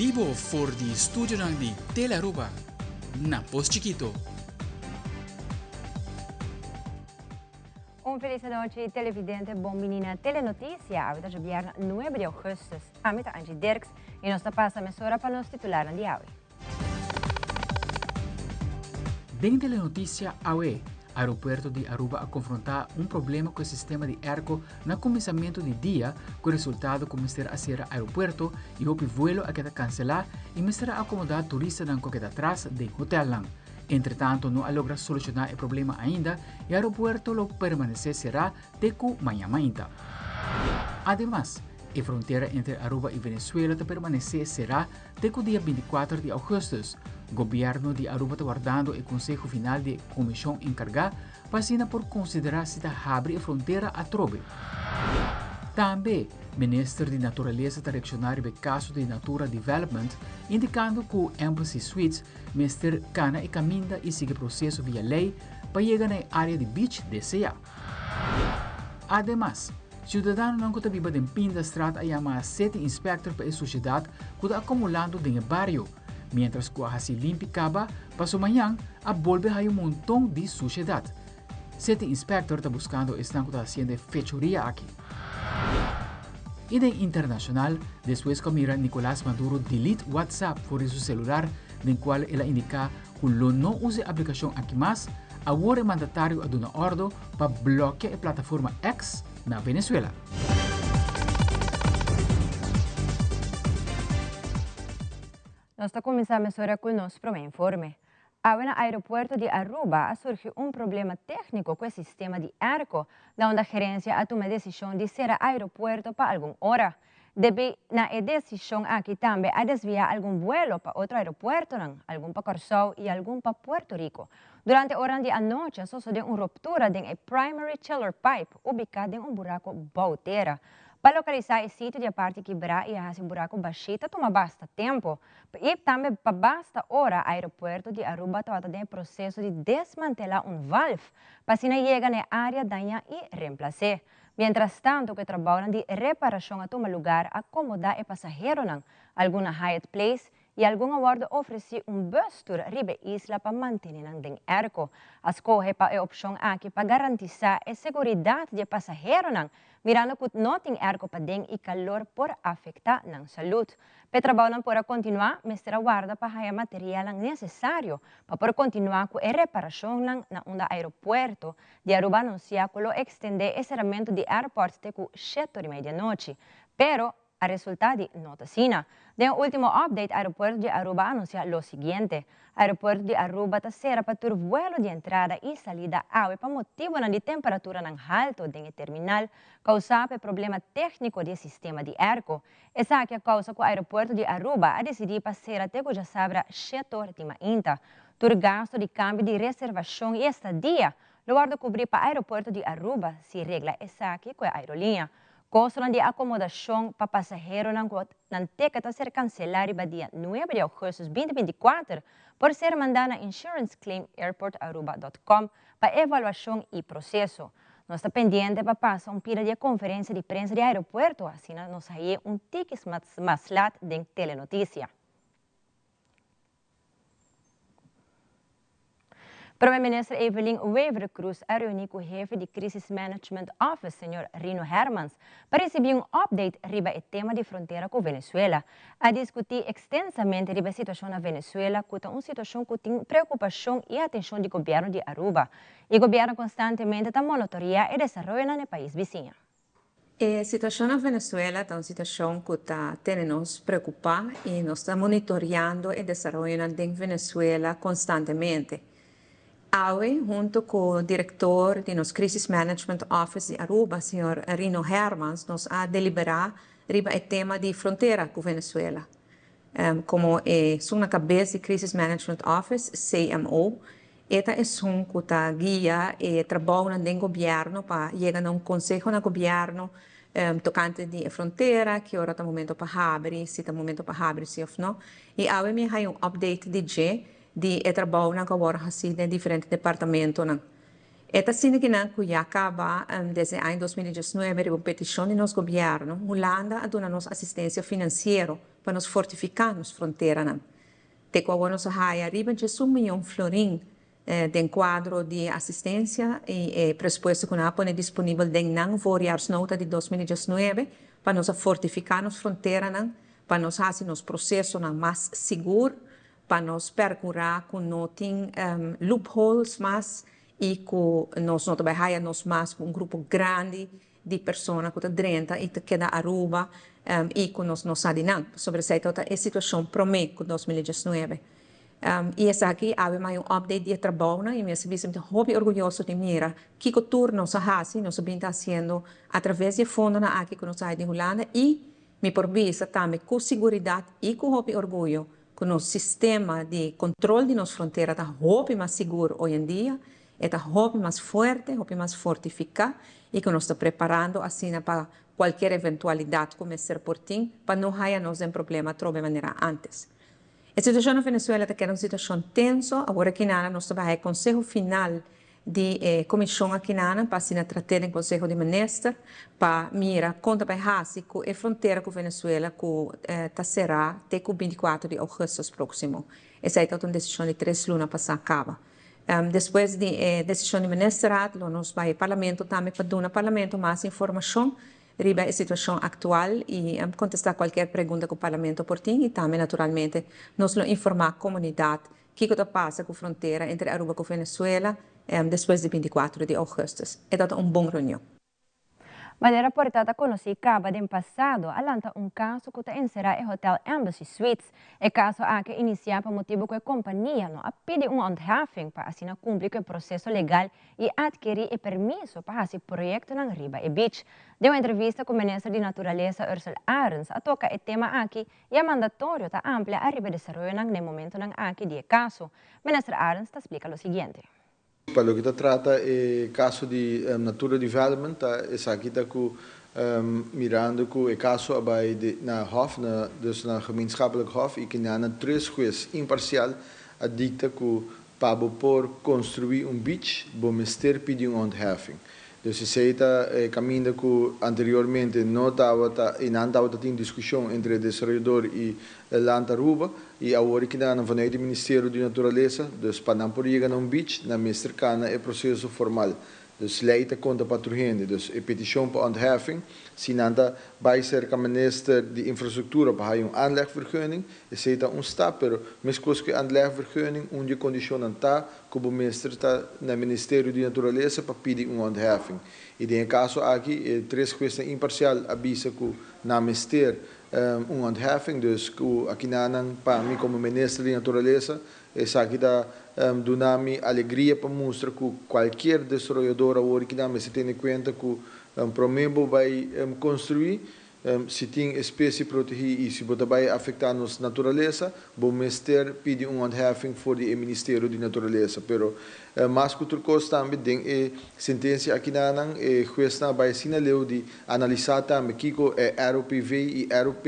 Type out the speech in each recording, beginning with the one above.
Bibo for di studionan di Telearuba na Pos Chikito. Un feliz anochi televidente, bon bini na Telenoticia. Awe ta djobièrnè 9 di augustus. Ami ta Angie Dirks y nos ta pasa mesora pa nos titularnan di awe. Den Telenoticia awe, Aeropuerto di Aruba a konfrontá un problema ku e sistema di airco na kuminsamentu di dia ku resultado ku mester a sera aeropuerto i hopi vuelo a keda kanselá i mester a akomodá turistanan ku a keda atras den hotelnan. Entretanto no a logra solushoná e problema ainda i aeropuerto lo permanesé será te ku maña mainta. Ademas, e frontera entre Aruba i Venezuela ta permanesé será te ku dia 24 di ougùstùs. Gobièrnu di Aruba ta wardando e konseho final di e komishon enkargá pa asina por konsiderá si ta habri e frontera atrobe. Tambe, Minister di Naturalesa ta reakshoná riba e kaso di Natura Development, indikando ku Embassy Suites mester kana e kaminda i sigui proseso via lei pa yega na e área di beach deseá. Ademas, siudadanonan ku ta biba den Pindastraat a yama City Inspector pa e sushedat ku ta akumulando den e bario, miéntras ku a hasi limpi kaba, paso mañan a bolbe haya un monton di sushedat. City Inspector ta buskando esnan ku ta hasiendo e fechoria aki. I den internashonal, despues ku a mira Nicolas Maduro delete WhatsApp for di su selular den kual el a indiká ku lo no usa e aplikashon aki mas, awor e mandatario a duna òrdu pa blòkia e plataforma X na Venezuela. Nos ta kuminsá mesora ku nos promé informe. Awe na aeropuerto di Aruba a surgi un problema tékniko ku e sistema di airco, na unda gerensia a tuma e desishon di sera aeropuerto pa algun ora. Debí na e desishon aki tambe a desviá algun vuelo pa otro aeropuertonan, algun pa Kòrsou i algun pa Puerto Rico. Durante oranan di anochi a sosodé un ruptura den e primary chiller pipe ubiká den un buraku bou tera. Pa lokalisá e sitio di e parti kibrá i a hasi buraku bashí ta tuma basta tempu. I tambe pa basta ora aeropuerto di Aruba tabata den e proseso di desmantelá un valf pa asina yega na e área dañá i remplas'é. Mientrastanto ku e trabounan di reparashon a tuma lugar a komodá e pasaheronan, algun na Hyatt Place i algun a wòrdu ofresí un bustur riba e isla pa mantené nan den èrko. A skohe pa e opshon aki pa garantisá e seguridat di e pasaheronan, mirando ku no tin èrko paden i kalor por afektá nan salud. Pa e trabounan por a kontinuá, mester a warda pa haya materialnan nesesario pa por kontinuá ku e reparashonnan na unda aeropuerto di Aruba anunsiá ku lo ekstendé e seramentu di airport te ku sheto di medianochi. Pero, a resultá di no ta asina. Den e último update aeropuerto di Aruba a anunsiá lo siguiente, Aeropuerto di Aruba ta sera pa tur vuelo di entrada i salida awe pa motibonan di temperaturanan halto den e terminal kousá pa e problema tékniko di e sistema di airco. Esaki a kousa ku aeropuerto di Aruba a disidí pa sera te ku djasabra shetor di mainta. Tur gasto di kambio di reservashon i estadia lo wòrdu kubrí pa aeropuerto di Aruba si regla esaki ku e aeroliña. Kostonan di akomodashon pa pasaheronan ku nan teket a ser kanselá riba dia nuebe di ougùstùs 2024 por ser mandá na insuranceclaimairportaruba.com pa evaluashon i proseso. Nos ta pendiente pa pasa un pida di e konferensia di prensa di aeropuerto asina nos haye un tikis mas lat den Telenoticia. Prome Minister Evelyn Wever-Croes a reuni cu hefe di Crisis Management Office, señor Rino Hermans, pa ricibi un update riba e tema di frontera cu Venezuela. A discuti extensamente riba e situacion na Venezuela cu ta un situacion cu tin preocupacion y atencion di gobierno di Aruba. E gobierno constantemente ta monitorea e desaroyonan na e pais bisiña. E situashon na Venezuela ta un situashon ku ta tene nos preokupá i nos ta monitoriando e desaroyonan den Venezuela konstantemente. Awe, huntu ku direktor di nos Crisis Management Office di Aruba, señor Rino Hermans, nos a deliberá riba e tema di frontera ku Venezuela. Komo esun na kabes di Crisis Management Office, CMO, E ta esun ku ta guia e trabounan den gobièrnu pa yega na un konseho na gobièrnu tokante di e frontera, ki ora ta momento pa habri, si ta momento pa habri si òf no. I awe mi a haña un update di dje di e trabounan ku a wòrdu hasí den diferente departamentonan. E ta sinti kinan ku ya kaba desde aña 2019 riba un petishon di nos gobièrnu, Hulanda a duna nos asistensia finansiero. pa nos fortifiká nos fronteranan. Te ku awor nos a haya riba 11 mion florin den kuadro di asistensia i e presupuesto ku nan a pone disponibel den nan voorjaarsnota di 2019 pa nos a fortifiká nos fronteranan, pa nos hasi nos prosesonan mas sigur, pa nos perkurá ku no tin loopholes mas i ku nos no ta bai haya nos mas ku un grupo grandi di persona ku ta drenta i ta keda Aruba i ku nos no sa di nan. Pasobra esei tabata e situashon promé ku 2019. I esaki awe mai un update di e trabounan i mi a bisa mi ta hopi orguyoso di mira kiko tur nos a hasi, nos a bin ta hasiendo atraves di e fondonan aki ku nos a haya di Hulanda i mi por bisa tambe ku siguridat i ku hopi orguyo ku nos sistema di kontrol di nos frontera ta hopi mas sigur hoy en dia, e ta hopi mas fuerte, hopi mas fortifiká i ku nos ta preparando asina pa kualkier eventualidat ku mester por tin pa no haya nos den problema atrobe manera antes. E situashon na Venezuela ta keda un situashon tenso, awor aki nan nos ta bai e konseho final di e komishon aki nan pa asina trat'é den Konseho di Minister pa mira kon ta bai hasi ku e frontera ku Venezuela ku ta será te ku 24 di ougùstùs próksimo. Esei ta un desishon di 3 luna pasá kaba. Despues di e desishon di Ministerraad, lo nos bai Parlamento tambe pa duna Parlamento mas informashon riba e situashon aktual i kontestá kualkier pregunta ku Parlamento por tin i tambe naturalmente nos lo informá komunidat kiko ta pasa ku frontera entre Aruba ku Venezuela despues di 24 di ougùstùs. E ta un bon reunion. Manera por ta konosí kaba den pasado, a lanta un kaso ku ta enserá e Hotel Embassy Suites. E kaso aki a inisiá pa motibu ku e kompania no a pidi un ontheffing pa asina kumpli ku e proseso legal i atkirí e permiso pa hasi proyektonan riba e beach. Den un entrevista ku minister di Naturalesa Ursula Arends a toka e tema aki i e mandatario ta amplia ariba desaroyonan na momentonan aki di e kaso. Minister Arends ta splika lo siguiente. Pa loke ta trata e kaso di Natura Development, ta esaki ta ku mirando ku e kaso a bai na Hof, dus na gemeenschappelijk hof, i ku na tres hues imparsial a dikta ku pa por konstruí un beach, bo mester pidi un ontheffing. Dus esei ta kaminda ku anteriormente no tabata i no tabata tin diskushon entre desaroyadó i Land Aruba i awor ku nan vanuit e Ministerio di Naturalesa, dus pa nan por yega na un beach, nan mester kana e proseso formal. Dus lei ta konta pa tur hende. Dus e petishon pa ontheffing, si nan ta bai serka minister di infrastruktura pa un aanlegvergunning, esei ta un stap, pero meskos ku aanlegvergunning, un di kondishonnan ta ku e minister ta na Ministerio di Naturalesa pa pidi un ontheffing. I den e kaso aki, e tres hues imparsial a bisa ku nan mester un ontheffing, dus ku aki nan pa mi komo minister di Naturalesa, esaki ta duna mi alegria pa mustra ku kualke desaroyadó awor ku nan mester tene kuenta ku promé bai konstruí, si tin espesie protehí i si bo bai afektá nos naturalesa, bo mester pidi un ontheffing for di Ministerio di Naturalesa. Pero mas ku otro kos tambe den e sentensia aki nan e hues a bai asina leu di analisá tambe kiko e ROPV i ROP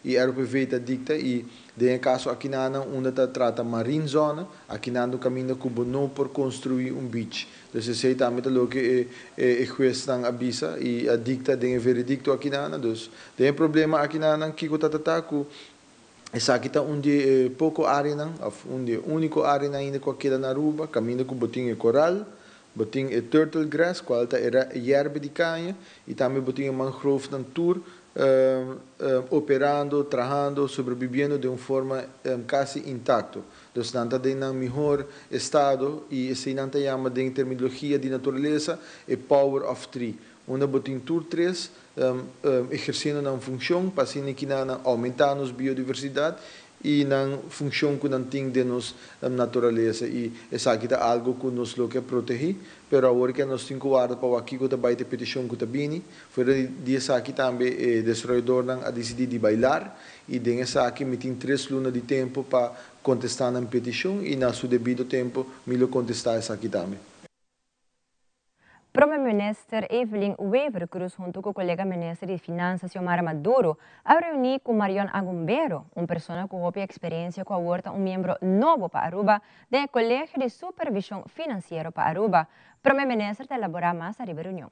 i ROPV ta dikta i den kaso aki nan unda ta trata marine zone, aki nan kaminda ku no por konstruí un beach. Dus esei tambe ta loke e hues a bisa i a dikta den veredikto aki nan. Dus den problema aki nan kiko ta ta ku esaki ta un di poko áreanan, òf un di úniko área ainda ku keda na Aruba, kaminda ku bo tin e koral, bo tin e turtle grass, kual ta e yerba di kaña, i tambe bo tin e mangrove nan tur operando, trahando, sobreviviendo di un forma kasi intakto. Dus nan ta den un mihó estado i esei nan ta yama den terminologia di naturalesa e power of three. Unda bo tin tur tres ehersiendo un funshon pa asina ku nan oumentá nos biodiversidat i nan funshon ku nan tin den nos naturalesa i esaki ta algu ku nos lo ke protehé, pero awor ku nos tin ku warda pa aki ku bai e petishon ku ta bini, fuera di esaki tambe e desaroyadónan a disidí di bailar i den esaki mi tin 3 luna di tempu pa kontestá e petishon i na su debido tempu mi lo kontestá esaki tambe. Prome Minister Evelyn Wever-Croes hunto cu colega Minister di Finansa Xiomara Maduro a reuni cu Marion Agumbero, un persona cu hopi experiencia cu awor ta un miembro nobo pa Aruba den Colegio di Supervision Financiero pa Aruba. Prome Minister ta elabora mas riba e reunion.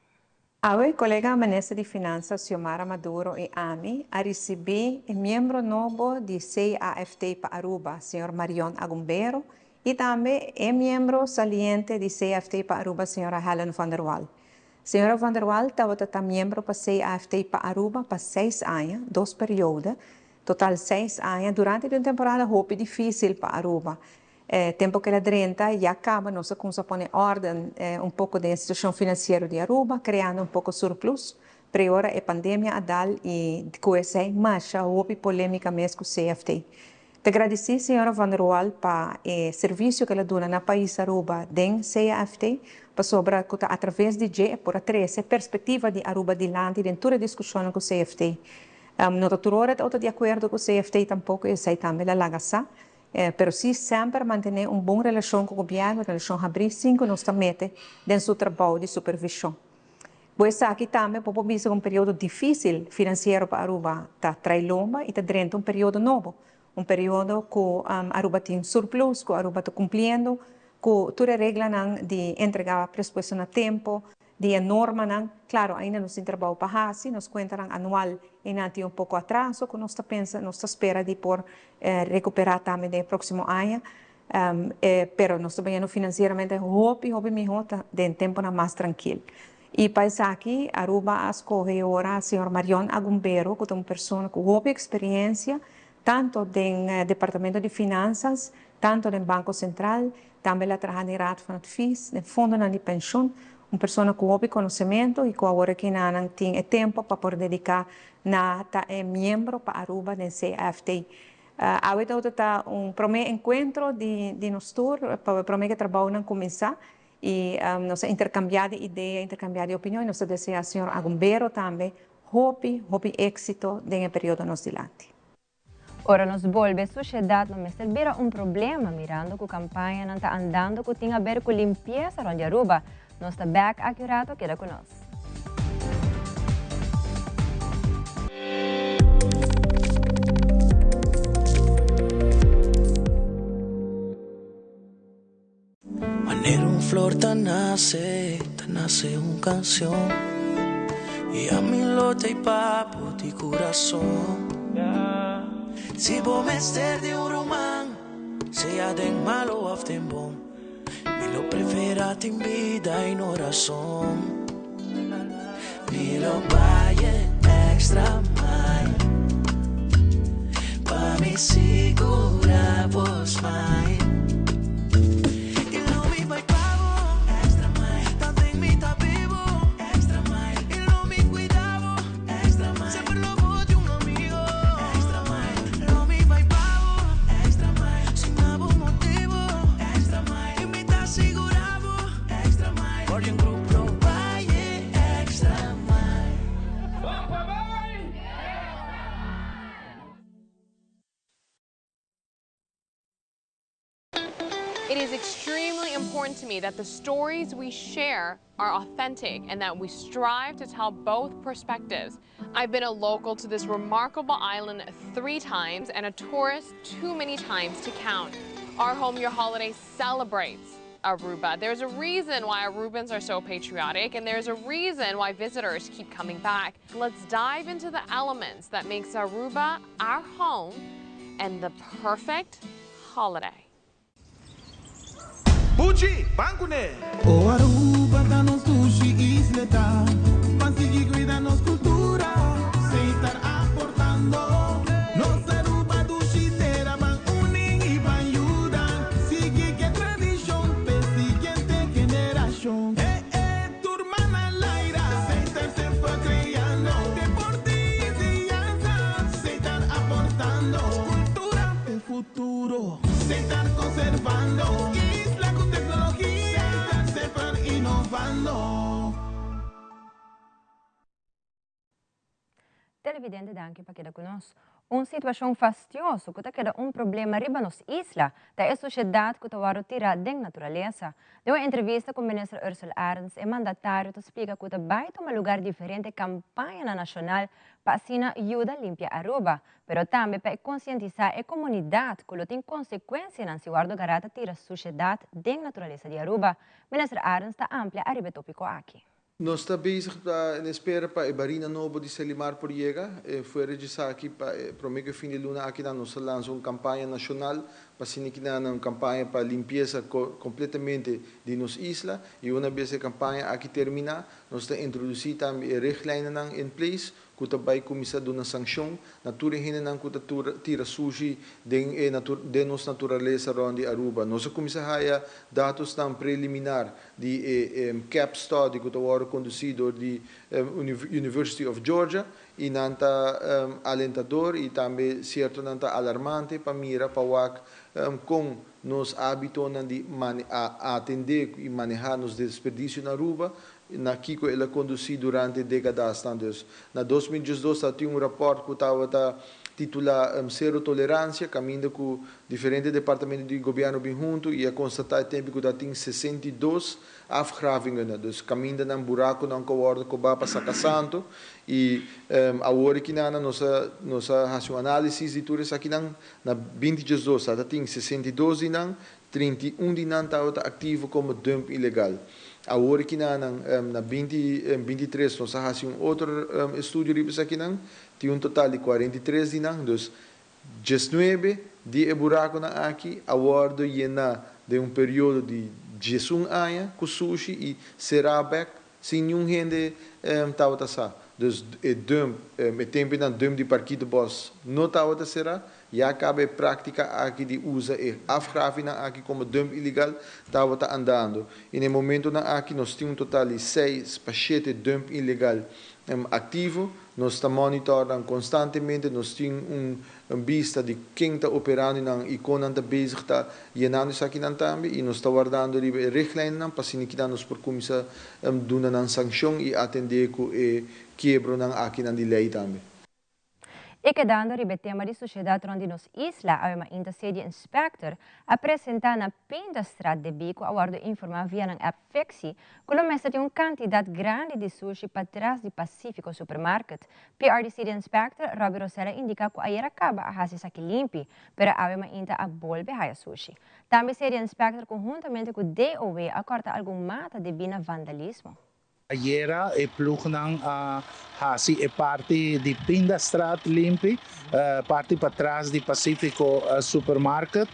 Awe colega Minister di Finansa Xiomara Maduro y ami a ricibi e miembro nobo di CAFT pa Aruba, señor Marion Agumbero, y tambe e miembro saliente di CAFT pa Aruba, señora Helen van der Wal. Señora van der Wal tabata miembro pa CAFT pa Aruba pa 6 aña, dos periodo, total 6 aña, durante un temporada hopi dificil pa Aruba. Tempo cu el a drenta ya caba nos a cuminsa pone orden un poco di situacion financiero di Aruba, creando un poco surplus. Pero ora e pandemia a dal y cu esey masha hopi polemica mes cu CFT. Ta gradici señora Van der Wal pa e servicio cu el a duna na pais Aruba den CFT, pasobra cu atraves di dje por a trece perspectiva di Aruba dilanti den tur discusion cu CFT. No ta tur ora di acuerdo cu CFT tampoco, esey tambe el a laga sa. Pero si semper mantene un bon relacion cu gobierno, relacion habri sin cu nos ta mete den su trabou di supervision. Pues aki tambe por bisa un periodo dificil financiero pa Aruba ta trai lomba y ta drenta un periodo nobo, un periodo cu Aruba tin surplus, cu Aruba ta cumpliendo cu tur e reglanan di entrega presupuesto na tempo, di normanan. Claro, ainda nos tin trabou pa haci, nos cuentanan anual ainda tin un poco atraso, cu nos ta pensa, nos ta spera di por recupera tambe den proximo aña. Pero nos ta bayendo financieramente hopi, hopi miho, den tempo mas trankil. Y pa esaki, Aruba a scoge awor señor Marion Agumbero, cu ta un persona cu hopi experiencia, tanto den Departamento di Finanzas, tanto den Banco Central, tambe el a traha den Raad van Advies, den Fondo di Pensioen, un persona cu hopi conocimento y cu awor aki nan tin tempo pa por dedica na ta miembro pa Aruba den CFT. Awe ta un prome encuentro di nos tur, pa prome cu e trabou cuminsa y nos intercambia di idea, intercambia di opinion, y nos ta desea señor Agumbero tambe hopi, hopi exito den e periodo nos dilanti. Ora nos bolbe, sushedad no mester bira un problema mirando cu campaña ta andando cu tin di haber cu limpiesa rond Aruba. Nos ta back aki rato, keda cu nos. Manera un flor ta nace un cancion. Y ami lo t'ey pa bo di curason. Si bo mester di un ruman, sea den malo of den bon, mi lo prefera tin bida y no rason. Mi lo bay extra mile pa mi sigura bo smile. Y lo mi bay pa bo extra mile, tanto mi ta bibo extra mile. Y lo mi cuida bo extra mile, semper lo bo di un amigo extra mile. Lo mi bay pa bo extra mile, sin ningún motivo extra mile. Y mi ta sigura bo extra mile, Guardian Group lo bay extra mile. It is extremely important to me that the stories we share are authentic and that we strive to tell both perspectives. I've been a local to this remarkable island three times and a tourist too many times to count. Our Home Your Holiday celebrates Aruba. There's a reason why Arubans are so patriotic, and there's a reason why visitors keep coming back. Let's dive into the elements that makes Aruba our home and the perfect holiday. Buchi, ban cune! O Aruba ta nos dushi isla ta, pa sigui cuida nos cultura, Setar aportando. Nos Aruba dushi tera ban uni y ban yuda, sigui cu tradicion, pa siguiente generacion. Eh, eh, tur man al aire, Setar semper creando, deporte y enseñanza, Setar aportando, cultura el futuro, Setar conservando, isla con tecnología, Setar semper innovando. Televidente, danki pa keda cu nos. Un situacion fastioso cu ta keda un problema riba nos isla, ta e sushedad cu ta wordo tira den naturalesa. Den un entrevista cu minister Ursula Arends, e mandatario ta splica cu ta bay tuma lugar diferente campaña nacional pa asina yuda limpia Aruba, pero tambe pa concientisa e comunidad cu lo tin consecuencia si wordo gara ta tira sushedad den naturalesa di Aruba. Minister Arends ta amplia ariba e topico aki. Nos ta bezig ta in espera pa e barinan nobo di Selimar por yega. Fuera di esaki, pa prome cu fin di luna aki nan nos ta lansa un campaña nacional pa asina ki nan un campaña pa limpieza completamente di nos isla. Y una bes e campaña aki termina, nos ta introduci tambe e richtlijnennan in place cu ta bay cuminsa duna sancion na tur e hendenan cu ta tira sushi den e den nos naturalesa rond di Aruba. Nos a cuminsa haya datosnan preliminar di e CAP study cu ta wordo conduci door di University of Georgia y nan ta alentador y tambe ciertonan ta alarmante pa mira pa wak con nos habitonan di atende y maneha nos desperdicio na Aruba na kico el a conduci durante decadasnan. Dus na 2012 tabatin un rapport cu tabata titula Cero Tolerancia, caminda cu diferente departamento di gobierno bin hunto y a constata e tempo cu tabatin 62 afgravingen, dus camindanan, buraconan cu a wordo coba pa saca santo. Y awor aki nan nos a haci un analisis di tur esakinan. Na 2012 tabatin 62 di nan, 31 di nan tabata activo como dump ilegal. Awor aki nan na 2023 nos a haci un otro estudio riba esakinan, tin un total di 43 di nan, dus 19 di e buraconan aki a wordo yena den un periodo di 11 aña cu sushi y cera bek sin ningun hende tabata sa. Dus e dump, e tempo nan dump di Parkietenbos no tabata cera, ya caba e practica aki di usa e afgraving aki como dump ilegal tabata andando. Y na momentonan aki nos tin un total di 6 pa 7 dump ilegal activo, nos ta monitorando constantemente, nos tin un bista di ken ta operando nan y con nan ta bezig ta yenando esakinan tambe y nos ta wardando riba e richtlijnnan pa asina cu nos por cuminsa duna nan sancion y atende cu e kiebronan aki nan di ley tambe. Y kedando riba tema di sushedad rond nos isla, awe mainta City Inspector a presenta na Pindastraat debí cu a wordo informa via un app Fixi cu lo mester tin un cantidad grandi di sushi patras di Pacifico Supermarket. PRD City Inspector Robbie Rosella a indica cu ayera caba a haci esaki limpi, pero awe mainta a bolbe haya sushi. Tambe City Inspector conhuntamente cu DOW a corta algun mata debí na vandalismo. Ayera e ploegnan a hasi e parti di Pindastraat limpi, parti patras di Pacifico Supermarket.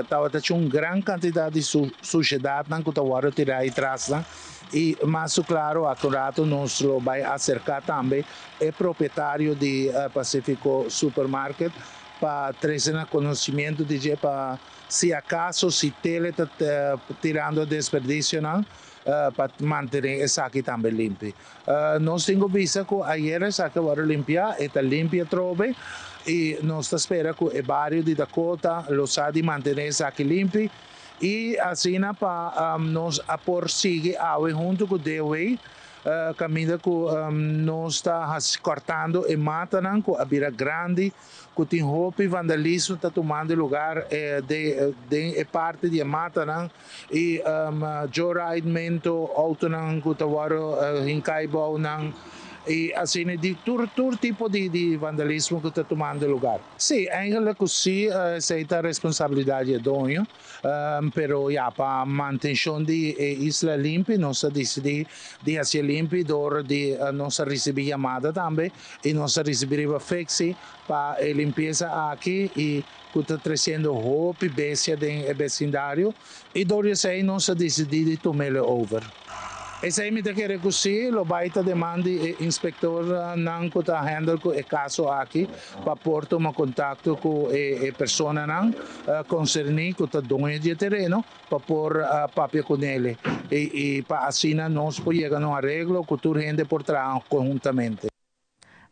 Tabata un gran cantidad di sushedad nan cu tabata tira atras nan. Y mas claro, aki rato nos lo bay acerca tambe e propietario di Pacifico Supermarket pa trece na conocimento di pa si acaso si t'e ta tirando desperdicio nan, pa mantene esaki tambe limpi. Nos tin visto cu ayera esaki a wordo limpia, ta limpi atrobe y nos ta spera cu e bario di Dakota lo sa di mantene esaki limpi y asina pa nos a por sigui awe hunto cu DOW, caminda cu nos ta cortando e matanan cu a bira grandi, cu tin hopi vandalismo ta tumando luga di parti di matanan y joyridemento, autonan cu ta wordo hinca nan y asina di tur tipo di vandalismo cu ta tumando luga. Si, eigenlijk si, esey ta responsabilidad di doño, pero ja, pa mantencion di isla limpi, nos a dicidi di haci limpi door di nos a ricibi yamada tambe y nos a ricibi Fixi pa e limpieza aki y cu ta treciendo hopi bestia den vecindario y door esey nos a dicidi di tuma over. Esey mi ta kere cu si, lo bay ta demanda inspector nan cu ta handle cu e caso aki pa por tuma contacto cu e personanan concerni cu ta doño di tereno pa por papia cu ne y pa asina nos por yega na un areglo cu tur hende por traha conhuntamente.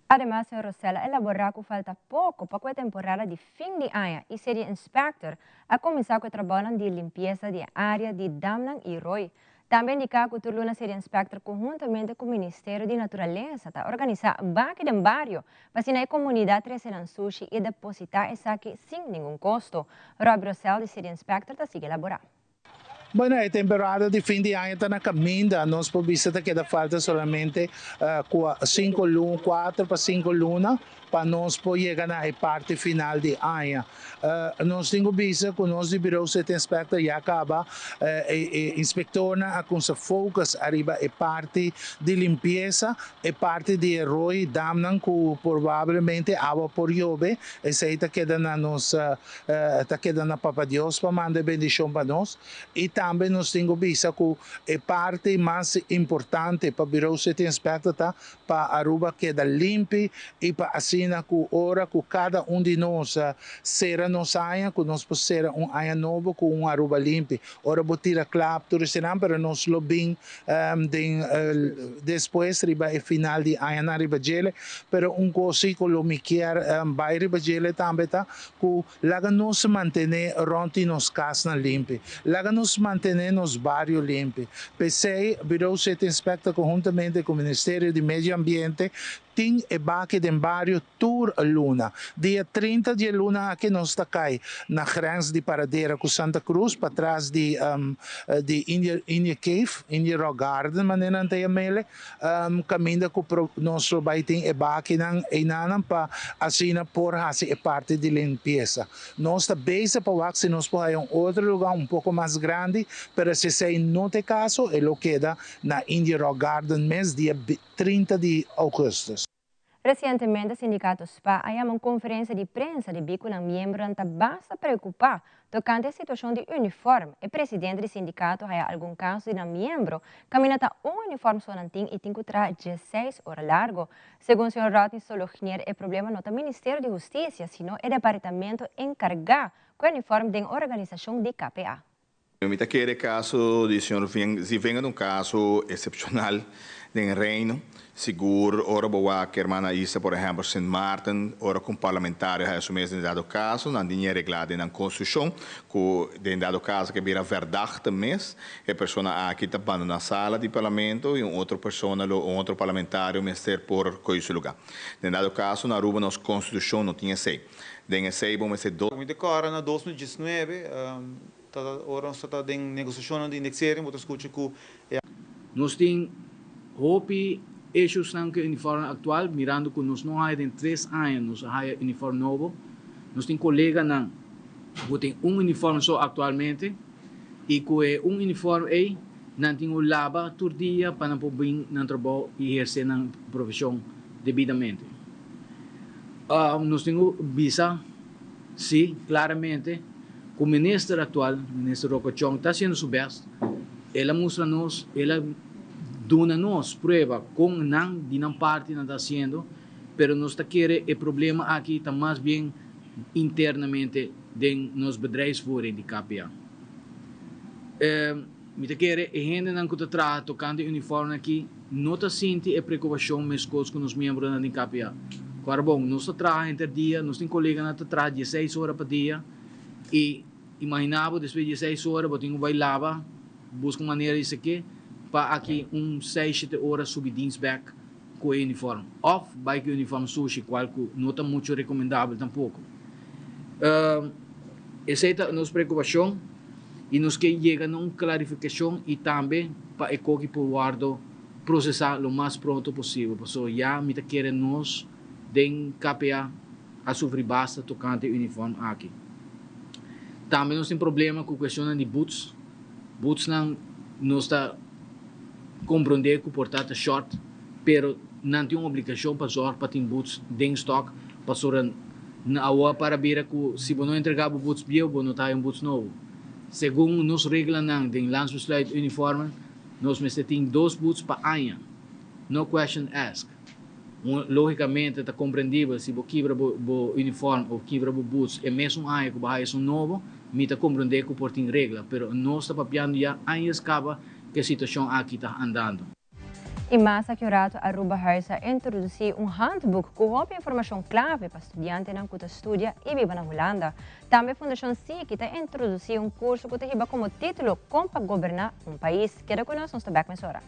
Ademas, Sr. Rosella a elabora cu falta poco pa e temporada di fin di aña y City Inspector a cuminsa cu e trabou di limpieza di area di damnan y rooi. Tambe a indica cu tur luna City Inspector conhuntamente cu e Ministerio di Naturalesa ta organisa baki den bario pa asina e comunidad trece nan sushi y deposita esaki sin ningun costo. Rob Rosell di City Inspector ta sigui elabora. Bueno, e temporada di fin di aña ta na caminda. Nos por bisa ta keda falta solamente 5 luna, 4 pa 5 luna pa nos por yega na e parti final di aña. Nos tin cu bisa cu nos di Bureau City Inspector ya caba e inspectornan a cuminsa focus ariba e parti di limpieza, e parti di e rooi damnan cu probablemente awa por yobe, esey ta keda na nos ta keda na Papa Dios pa manda e bendicion pa nos. Y tambe nos tin cu bisa cu e parti mas importante pa Bureau City Inspector ta pa Aruba keda limpi y pa asina cu ora cu cada un di nos cera nos aña cu nos por cera un aña nobo cu un Aruba limpi. Ora bo tira klap tur esnan pero nos lo bin den despues riba e final di añanan riba djele pero un cos si cu lo mi kier bay riba djele tambe ta cu Laga nos mantené rònt di nos kasnan limpi. Laga nos mantené nos bario limpi. P'esei, Bureau City Inspector konhuntamente ku Ministerio di Medio Ambiente tin e baki den bario tur luna. Dia 30 di e luna aki nos ta kai na grens di Paradera ku Santa Cruz patras di di India India Cave, India Rock Garden manera nan ta yam'ele. Kaminda ku nos lo bai tin e bakinan einanan pa asina por hasi e parti di limpiesa. Nos ta bezig pa wak si nos por haya un otro luga un poko mas grandi, pero si esei no ta e kaso e lo keda na India Rock Garden mes dia 30 di ougùstus. Resientemente Sindikato spa a yama un konferensia di prensa debí ku nan miembronan ta basta preokupá tokante e situashon di unifòrm. E presidente di sindikato haya algun kaso di nan miembro kaminda ta un unifòrm so nan tin i tin ku traha diesseis ora largo. Segun señor Rodney Solognier e problema no ta Ministerio di Hustisia sino e departamento enkargá ku e unifòrm den organisashon di KPA. Mi ta kere e kaso di señor Zivenga ta un kaso esepshonal den Reino. Sigur ora bo wak hermana Isa, por ehèmpel Sint Maarten, ora ku un parlamentario haya su mes den dado kaso, nan tin reglá den nan konstitushon ku den dado kaso ke bira verdachte mes, e persona aki ta bandoná sala di parlamento i un otro persona lo, un otro parlamentario mester por kohe su lugá. Den dado kaso na Aruba nos konstitushon no tin esei. Den esei bo mester do. Mi ta kòrda na 2019, Ta ora nos ta ta den negosiashonnan di indexering bo ta skucha ku e. Nos tin hopi issuesnan ku e uniformnan aktual, mirando ku nos no haya den tres aña nos a haya uniform nobo. Nos tin koleganan ku tin un uniform so aktualmente i ku e un uniform ei nan tin ku laba tur dia pa nan por bin nan trabou i ehersé nan profeshon debidamente. Nos tin ku bisa si klaramente ku minister aktual, minister Rocco Chong, ta hasiendo su bèst. El a mustra nos, el a duna nos prueba kon nan di nan parti nan ta hasiendo, pero nos ta kere e problema aki ta mas bien internamente den nos bedrijfsvoering di KPA. Mi ta kere e hendenan ku ta traha tokante e uniformnan aki no ta sinti e preokupashon meskos ku nos miembronan den KPA. Kòrda bon, nos ta traha henter dia, nos tin koleganan ta traha dieseis ora pa dia i imaginá bo despues di dieseis ora bo tin ku bai laba, buska un manera di seke pa aki un seis shete ora subi dins bèk ku e uniform òf bai ku e uniform sushi kual ku no ta muchu rekomendabel tampoko. Esei ta nos preokupashon i nos ke yega na un klarifikashon i tambe pa e koki por wòrdu prosesá lo mas pronto posibel pasobra ya mi ta kere nos den KPA a sufri basta tokante e uniform aki. Tambe nos tin problema ku kuestionnan di buts. Butsnan nos ta komprondé ku por ta ta short, pero nan tin un obligashon pa zòrg pa tin buts den stòk pasobra na awor a para bira ku si bo no entregá bo buts bieu bo no ta haña un buts nobo. Segun nos reglanan den Landsbesluit Uniformen nos mester tin dos buts pa aña, no question ask. Un lógikamente ta komprendibel si bo kibra bo bo uniform òf kibra bo buts e mesun aña ku bo haña esun nobo, mi ta komprendé ku por tin regla, pero nos ta papiando ya añas kaba ku e situashon aki ta andando. I mas aki un rato Arubahuis a introdusí un handboek ku hopi informashon klave pa studiantenan ku ta studia i biba na Hulanda. Tambe Fundashon Siki ta introdusí un kurso ku ta hiba komo título Kon pa goberná un pais. Keda ku nos, nos ta bèk mesora.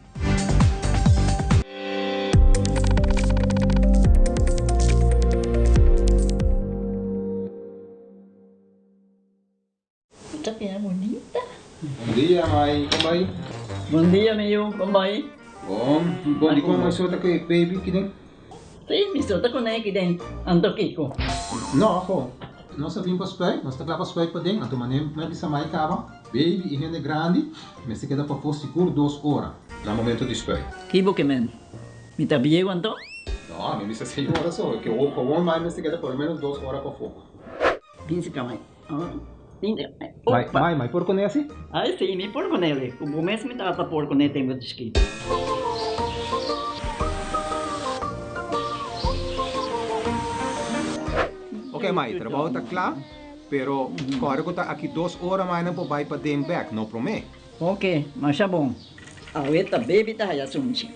Ta bira bunita. Bon dia, mai. Kon bai? Bon dia, mi yu. Kon bai? Bon. Bon, dikon mai so ta ku e baby kiden? Sí, mi so ta kuné kiden. Anto kiko? No, ho. Nos a bin pa spuit. Nos ta kla pa spuit paden. Anto manera mi a bisa mai kaba, baby i hende grandi mester keda pafó sigur dos ora na momento di spuit. Ki bo ke men? Mi ta bieu anto? No, mi bisa seis ora so. Ke gewoon mai mester keda por lo menos dos ora pafó. Bin si ka mai. Mai, mai, mai por kuné asi? Ai si, mi por kuné li. Ku bo mes mi tata por kuné tempu di chikitu. Ok mai, trabou ta kla, pero kòrda ku ta aki dos ora mai nan por bai paden bèk, no promé. Ok, masha bon. Awe ta baby ta haya sunchi.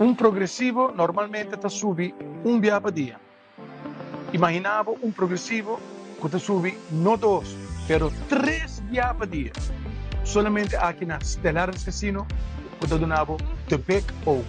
Un progresivo normalmente ta subi un bia pa dia. Imaginá bo un progresivo ku ta subi no dos, pero tres bia pa dia. Solamente aki na Stellaris Casino ku ta duna bo The Big O.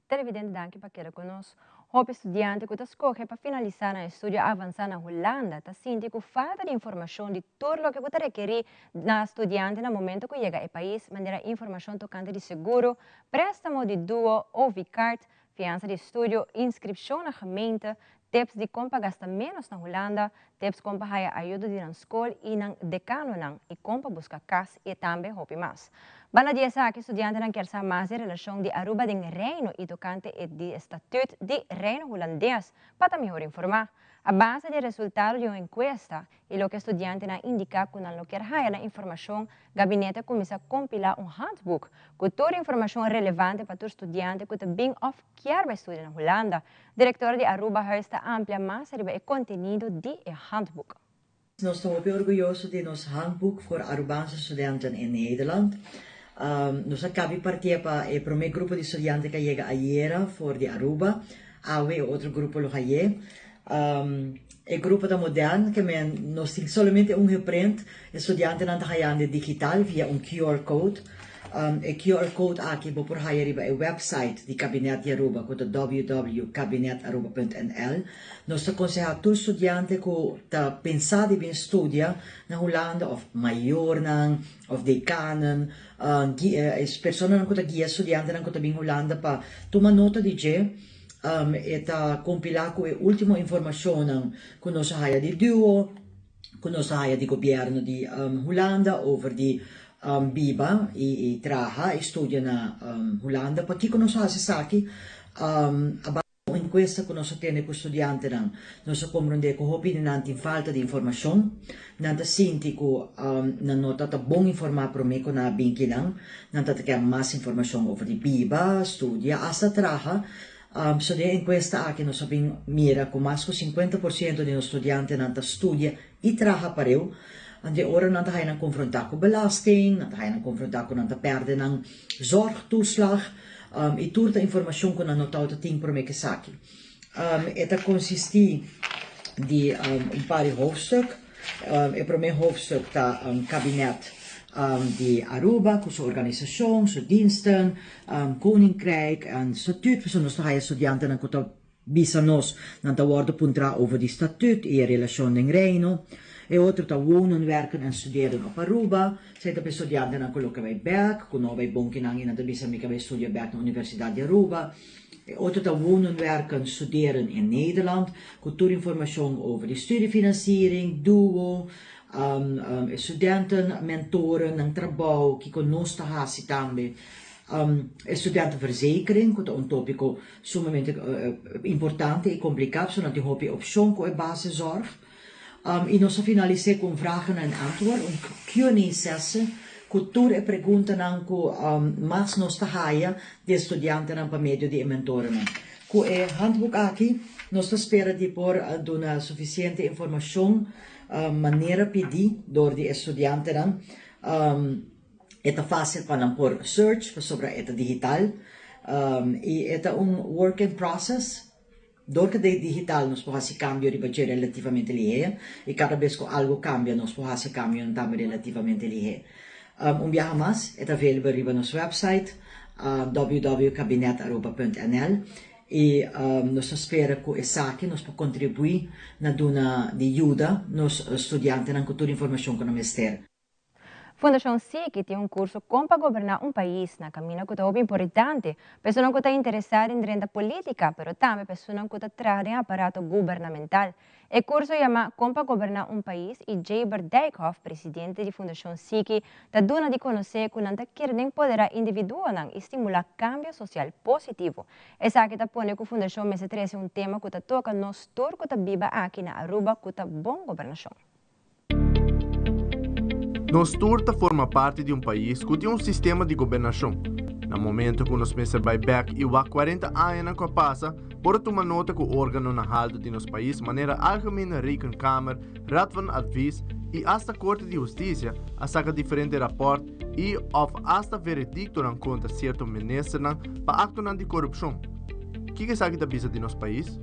Televidente danki pa keda ku nos. Hopi studiante ku ta skohe pa finalisá nan estudio avansá na Hulanda ta sinti ku falta di informashon di tur loke ku ta rekerí na studiante na momento ku yega e pais, manera informashon tokante di seguro, préstamo di duo, OV-kaart, fiansa di estudio, inskripshon na gemeente, tips di kon pa gasta ménos na Hulanda, tips kon pa haya ayudo di nan skol i nan dekanonan i kon pa buska kas i tambe hopi mas. Banda di esaki studiantenan kier sa mas di relashon di Aruba den Reino i tokante e di Statuut di Reino Hulandes pa ta mihor informá. A base di e resultado di un enkuesta i loke studiantenan indiká ku nan lo kier haya na informashon, gabinete a kuminsá kompilá un handboek ku tur informashon relevante pa tur studiante ku ta bin òf kier bai studia na Hulanda. Direktor di Arubahuis ta amplia mas riba e kontenido di e handboek. Nos ta hopi orguyoso di nos handboek voor Arubaanse studenten in Nederland. Nos a kabi partia pa e prome grupo di studiante ku a yega ayera for di Aruba. Awe e otro grupo lo haye. E grupo ta modern, ke men nos tin solamente un geprint, e studiantenan ta hayando digital via un QR code. E QR code aki bo por haya riba e website di Kabinet di Aruba ku ta www.kabinetaruba.nl. Nos ta konsehá tur studiante ku ta pensa di bin studia na Hulanda òf mayornan òf dekanen, e personanan ku ta guia studiantenan ku ta bin Hulanda pa tuma nota di dje. E ta kompilá ku e último informashonnan ku nos a haya di duo, ku nos a haya di gobièrnu di Hulanda over di biba i traha i studia na Hulanda. Pakiko nos a hasi esaki? A base di un enkuesta ku nos a tene ku studiantenan, nos a komprondé ku hopi di nan tin falta di informashon. Nan ta sinti ku nan no ta ta bon informá promé ku nan a bin kinan. Nan ta ta kere mas informashon over di biba, studia, asta traha. So den e enkuesta aki nos a bin mira ku mas ku 50% di nos studiantenan ta studia i traha pareu. Anto e ora nan ta haya nan konfrontá ku belasting, nan ta haya nan konfrontá ku nan ta pèrdè nan zorgtoeslag i tur ta informashon ku nan no tabata tin promé ku esaki. E ta konsistí di un par di hoofdstuk. E promé hoofdstuk ta Kabinet di Aruba ku su organisashon, su diensten, Koninkrijk en statuut. Pasobra nos ta haya studiantenan ku ta bisa nos nan ta wòrdu puntrá over di statuut i e relashon den Reino. E otro ta Wonen, Werken en Studeren op Aruba. Esei ta pa e studiantenan ku lo ke bai bèk, ku no a bai bon kinan i nan ta bisa mi ke bai studia bèk na Universidat di Aruba. E otro ta Wonen, Werken, Studeren in Nederland, ku tur informashon over di studiefinanciering, duo, Um, studenten, mentoren, nan trabou, kiko nos ta hasi tambe. Studentenverzekering, ku ta un tópiko sumamente importante i kompliká, pasobra nan tin hopi opshon ku e basiszorg. I nos a finalis'é ku un vragen en antwoord, un Q&A sessie, ku tur e preguntanan ku mas nos ta haya di e studiantenan pa medio di e mentorennan. Ku e handboek aki nos ta spera di por duna sufisiente informashon manera pidí dor di e studiantenan. E ta fásil pa nan por search pasobra e ta digital i e ta un work in process. Dor ku ta digital nos por hasi kambio riba dje relativamente lihé i kada bes ku algu kambia nos por hasi kambionan tambe relativamente lihé. Un biaha mas e ta available riba nos website www.kabinetaruba.nl i nos ta spera ku esaki nos por kontribuí na duna di yuda nos studiantenan ku tur informashon ku nan mester. Fundashon Siki tin un kurso kon pa goberná un pais na kaminda ku ta hopi importante pa esunnan ku ta interesá den drenta polítika pero tambe pa esunnan ku ta traha den aparato gubernamental. E kurso yamá Kon pa goberná un pais i Jayber Dijkhoff, presidente di Fundashon Siki, ta duna di konosé ku nan ta kere den poderá individuonan i stimulá kambio sosial positivo. Esaki ta pone ku fundashon mester trese un tema ku ta toka nos tur ku ta biba aki na Aruba ku ta bon gobernashon. Nos tur ta forma parti di un pais ku tin un sistema di gobernashon. Na momento ku nos mester bai bèk i wak kuarenta añanan ku a pasa, por a tuma nota ku órganonan haltu di nos pais manera Algemene Rekenkamer, Raad van Advies i asta Korte di Hustisia a saka diferente rapòrt i òf asta verediktonan kontra sierto ministernan pa aktonan di korupshon. Kiko esaki ta bisa di nos pais?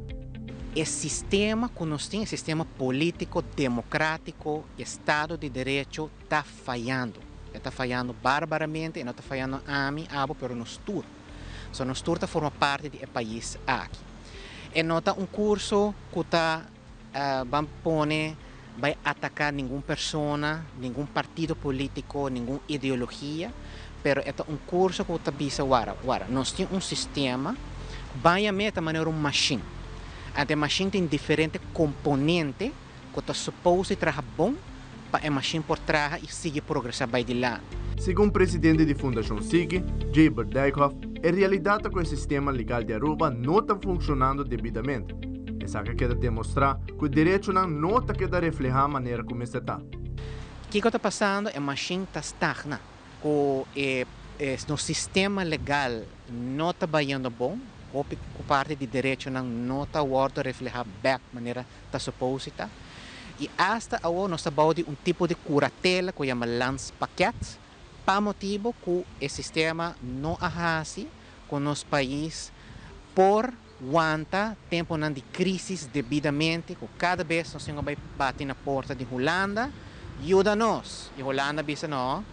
E sistema ku nos tin, e sistema polítiko, demokratiko, estado di derecho ta fayando. E ta fayando barbaramente, e no ta fayando ami, abo, pero nos tur. So nos tur ta forma parti di e pais aki. E no ta un kurso ku ta ban pone bai ataká ningun persona, ningun partido polítiko, ningun ideologia, pero e ta un kurso ku ta bisa wara, wara, nos tin un sistema, ban yam'é ta manera un mashin. Anto e mashin tin diferente komponente ku ta supos di traha bon pa e mashin por traha i sigui progresá bai dilanti. Segun presidente di Fundashon Sigui, Jayber Dijkhoff, e realidat ta ku e sistema legal di Aruba no ta funshonando debidamente. Esaki a keda demostrá ku e derechonan no ta keda reflehá manera ku mester ta. Kiko ta pasando? E mashin ta stagna. Ku e nos sistema legal no ta bayendo bon, hopi ku parti di derechonan no ta wòrdu reflehá bèk manera ta supose ta. I asta awor nos ta bou di un tipo di kuratela ku yama landspakket pa motibu ku e sistema no a hasi ku nos pais por wanta tempunan di krísis debidamente ku kada bes nos tin ku bai bati na porta di Hulanda, yuda nos! I Hulanda bisa no,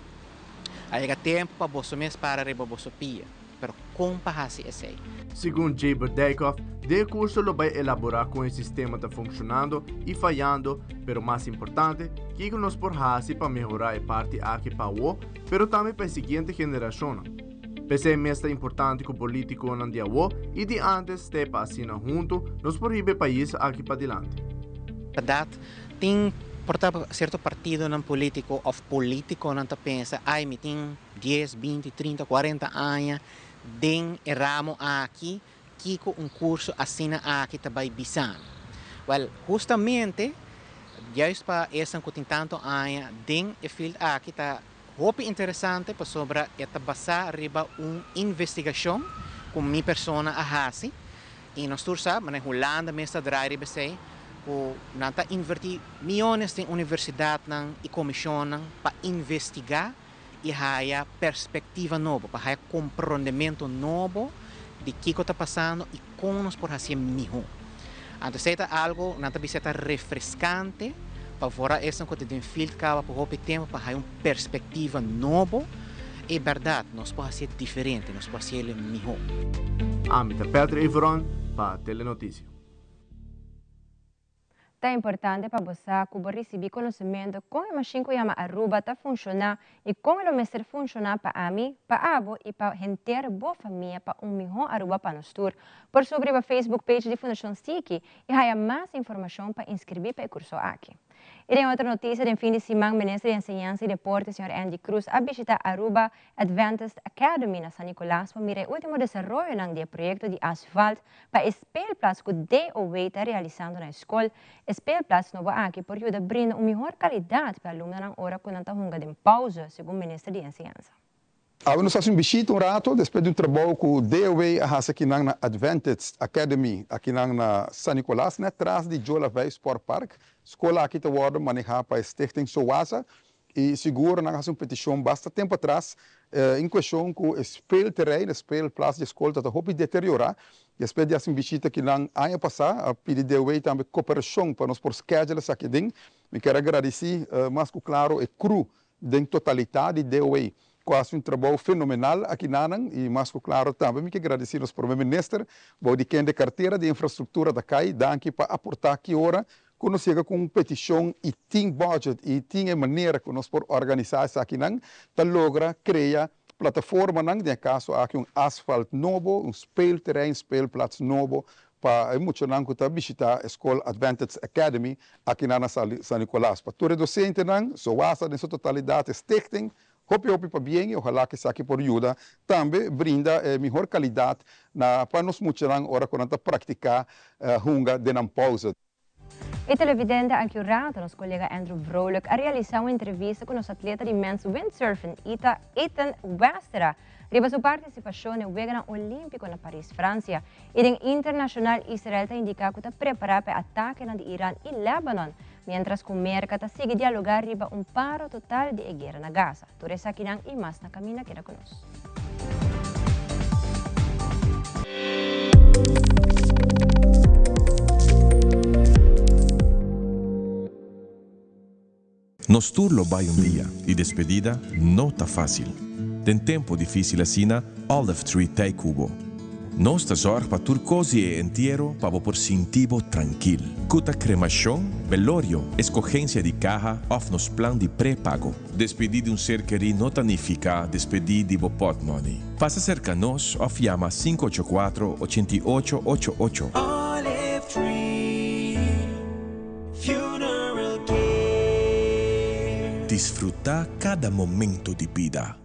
a yega tempu pa boso mes para riba boso pia. Pero kon pa hasi esei? Segun Jayber Dijkhoff, den e kurso lo bai elaborá kon e sistema ta funshonando i fayando, pero mas importante, kiko nos por hasi pa mehorá e parti aki pa awo, pero tambe pa e siguiente generashonnan. P'esei mes ta importante ku polítikonan di awo i di ántes st'e pa asina huntu nos por hiba e pais aki padilanti. Bèrdat, tin por ta sierto partidonan polítiko òf polítikonan ta pensa, ai mi tin dies, binti, trinta, kuarenta aña den e ramo aki, kiko un kurso asina aki ta bai bisa mi? Wèl, hustamente, juist pa esnan ku tin tantu aña den e field aki ta Hopi interesante pasobra e ta basá riba un investigashon ku mi persona a hasi i nos tur sa, manera Hulanda mes ta drai riba esei, ku nan ta invertí miónes den universidatnan i komishonnan pa investigá i haya perspektiva nobo, pa haya komprondementu nobo di kiko ta pasando i kon nos por hasié mihó. Anto esei ta algu nan ta bisa ta refreskante pa vora esnan ku ta den field kaba pa hopi tempu pa haya un perspektiva nobo i bèrdat nos por hasié diferente, nos por hasié mihó. Ami ta Patrick Everon pa Telenoticia. Ta importante pa bo sa ku bo risibí konosementu kon e mashin ku yama Aruba ta funshoná i kon e lo mester funshoná pa ami, pa abo i pa henter bo famia pa un mihó Aruba pa nos tur. Por subi riba Facebook page di Fundashon Siki i haya mas informashon pa inskribí pa e kurso aki. Y den otro noticia, den fin di siman, Minister di Enseñansa y Deporte, señor Andy Cruz, a bishita Aruba Adventist Academy na San Nicolas pa mira e ultimo desaroyonan di e proyecto di asfalt pa e speelplaats cu DOW ta realisando na e scol. E speelplaats nobo aki por yuda brinda un mihor calidad pa e alumnonan ora cu nan ta hunga den pauze, segun Minister di Enseñansa. Awe nos hasi un bishita un rato despues di un trabou ku DOW a hasi akinan na Adventist Academy akinan na San Nicolas net tras di Joe Lavey Sport Park. Skol aki ta wòrdu manehá pa e Stichting Sowaza i sigur nan a hasi un petishon basta tempu atras en kueshon ku e speelterrein, e speelplaats di e skol ta ta hopi deteriorá. Despues di hasi un bishita akinan aña pasá a pidi DOW tambe koperashon pa nos por schedule esaki aden. Mi kier a gradisí mas ku klaro e crew Den totalitat di DOA ku a hasi un trabou fenomenal akinanan i mas ku klaro tambe mi ke gradisí nos Prome Minister bou di kende kartera di infrastruktura ta kai danki pa aportá ki ora ku nos yega ku un petishon i tin budget i tin e manera ku nos por organisá esakinan ta logra krea plataformanan den e kaso aki un asfalt nobo un speelterrein speelplaats nobo Pa e muchanan ku ta bishitá e skol Adventist Academy akinan na San Nicolas. Pa tur e dosentenan, SOASA den su totalidat, e stichting, hopi hopi pabien i ohalá ku esaki por yuda tambe brinda e mihor kalidat na pa nos muchanan ora ku nan ta praktiká hunga den nan pouze. E televidente aki un rato, nos kolega Andrew Vrolijk a realisá un entrevista ku nos atleta di mens windsurfen, Ita Ethan Westera, riba su partisipashon den Weganan Olímpiko na Paris, Fransia. I den internashonal Israel ta indiká ku ta prepará pa e atakenan di Iran i Lebanon, miéntras ku Merka ta sigui dialogá riba un paro total di e guera na Gaza. Tur esakinan i mas na kaminda keda ku nos. Nos tur lo bai un dia y despedida no ta facil. Den tempo dificil asina, Olive Tree t'ey cu bo. Nos ta zorg pa tur cos di e entiero pa bo por sinti bo trankil. Cu ta cremacion, belorio, escogencia di caha of nos plan di prepago. Despedi di un ser kerí no ta nifica despedi di bo potmoney. Pasa cerca nos of yama 584 88 88. Olive Tree Funeral Care. Disfruta cada momento di bida.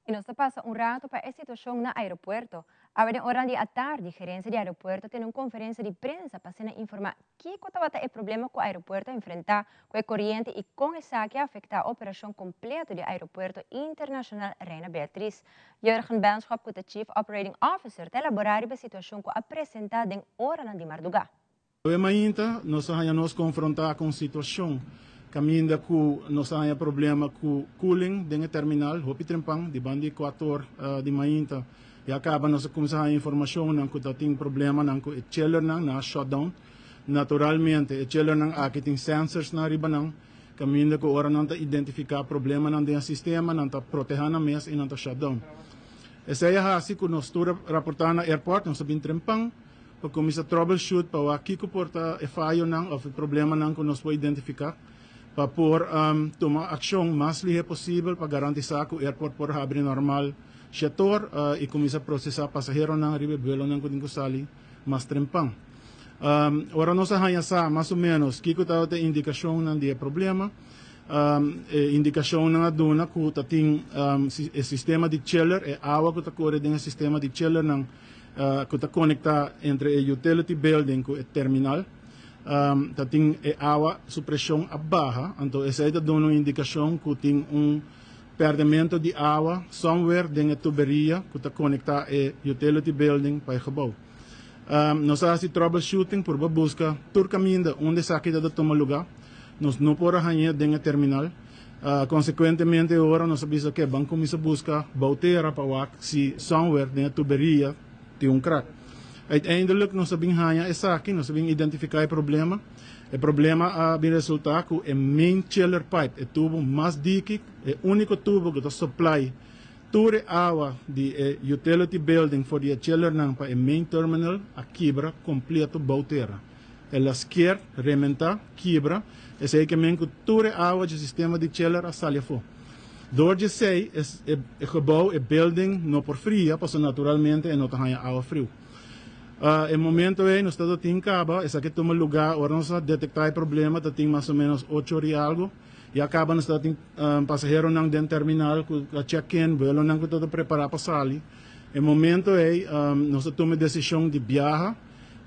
Y nos ta pasa un rato pa e situacion na aeropuerto. Awe den oran di atardi, gerencia di aeropuerto a tene un conferencia di prensa pa asina informa kico tabata e problema cu aeropuerto a enfrenta cu e coriente y con esaki a afecta operacion completo di Aeropuerto Internacional Reina Beatriz. Jurgen Benschop cu ta Chief Operating Officer ta elabora riba e situacion cu a presenta den oranan di marduga. Awe mainta nos a haña nos konfrontá ku un situashon kaminda ku nos a haña problema ku cooling den e terminal hopi trempan di banda di kuator di mainta. Ya kaba nos a kuminsá haña informashonnan ku ta tin problemanan ku e chillernan, nan a shutdown. Naturalmente e chillernan aki tin sensorsnan riba nan kaminda ku ora nan ta identifiká problemanan den e sistema nan ta protehá nan mes i nan ta shutdown. Esei a hasi ku nos tur a raportá na airport, nos a bin trempan. Pa kuminsá troubleshoot pa wak kiko por ta e fayonan òf e problemanan ku nos por identifiká pa por tuma akshon mas lihé posibel pa garantisá ku airport por habri normal shetor i kuminsá prosesá pasaheronan riba e buelonan ku tin ku sali mas trempan. Ora nos a haña sa mas o ménos kiko tabata e indikashonnan di e problema, e indikashonnan a duna ku ta tin e sistema di chiller, e awa ku ta kore den e sistema di chillernan ku ta konektá entre e utility building ku e terminal, ta tin e awa su preshon a baha, anto esei ta duna un indikashon ku tin un pèrdemento di awa somewhere den e tuberia ku ta konektá e utility building pa e gebou. Nos a hasi troubleshooting purba buska tur kaminda unda esaki ta ta tuma lugá. Nos no por a hañ'é den e terminal. Konsekuentemente ora nos a bisa ke ban kuminsá buska bou tera pa wak si somewhere den e tuberia tin un krak. Uiteindelijk nos a bin haña esaki, nos a bin identifiká e problema. E problema a bin resultá ku e main chiller pipe, e tubo mas diki, e úniko tubo ku ta supply Tur e awa di e utility building for di e chillernan pa e main terminal a kibra kompleto bou tera. El a sker, rementá, kibra, esei ke men ku tur e awa dje sistema di chiller a sali afó. Dor dje esei e e gebou, e building, no por fria pasobra naturalmente e no ta haña awa friu. E momento ei nos ta tin kaba, esaki a tuma lugá ora nos a detektá e problema ta tin mas o menos ocho ora i algo. Ya caba nos tabatin pasaheronan den terminal cu a check-in, vuelonan cu tabata prepara pa sali. E momento ey nos a tuma e decision di biaha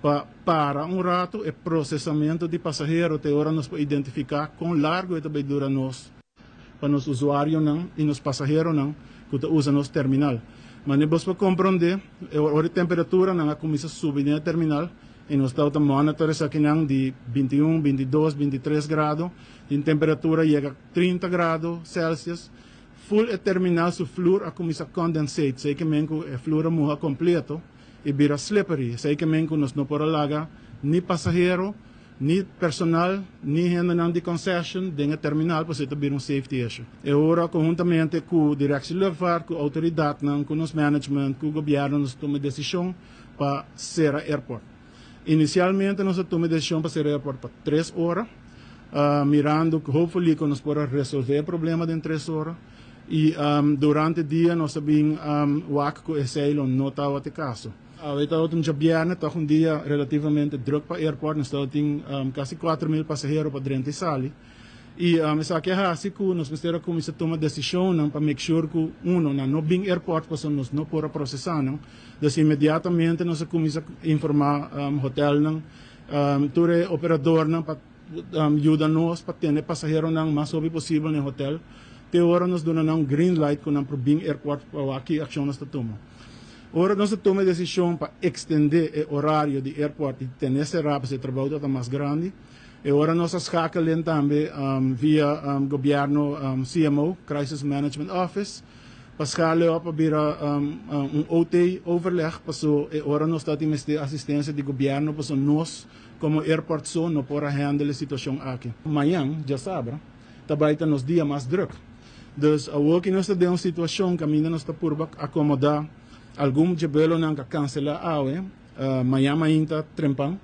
pa para un rato e procesamento di pasahero te ora nos por identifica con largo e ta bay dura nos pa nos usuarionan y nos pasaheronan cu ta usa nos terminal. Mane bos por comprende, ora e temperaturanan a cuminsa subi den e terminal y nos tabata monitor esakinan di 21, 22, 23 grado, Tin temperatura yega 30 grado Celsius. Full e terminal su flur a cuminsa condensate, esey ke men cu e flur a muha completo y bira slippery. Esey ke men cu nos no por a laga ni pasahero, ni personal, ni hendenan di concession den e terminal pasobra e ta bira un safety issue. E ora conhuntamente cu Directie Luchtvaart, cu autoridadnan, cu nos management, cu gobierno nos a tuma e decision pa cera airport. Inicialmente nos a tuma e decision pa cera airport pa tres ora, mirando cu hopefully cu nos por a resolve e problema den tres ora y durante dia nos a bin wak cu esey lo no tabata e caso. Awe tabata un djabierne, toch un dia relativamente druk pa airport, nos tabatin casi 4000 pasahero pa drenta y sali. Y esaki a haci cu nos mester a cuminsa tuma decisionnan pa make sure cu, uno, nan no bin airport pasobra nos no por a procesa nan. Dus inmediatamente nos a cuminsa informa hotelnan, tur e operadornan pa yuda nos pa tene pasaheronan mas hopi posibel na e hotel te ora nos duna nan un green light cu nan por bin airport pa wak ki accion nos ta tuma. Ora nos a tuma e decision pa extende e horario di airport y tene cera pasobra e trabou ta mas grandi, E ora nos a schakelen tambe via gobierno CMO, Crisis Management Office, pa schalen op a bira un OT overleg paso e ora nos ta tin mester asistencia di gobierno paso nos como airport so no por a handle e situacion aki. Mañan, djasabra, ta bay ta nos dia mas druk. Dus awor ki nos ta den un situacion caminda nos ta purba acomoda algun dje buelonan ca cancela awe, Mañan mainta trempan.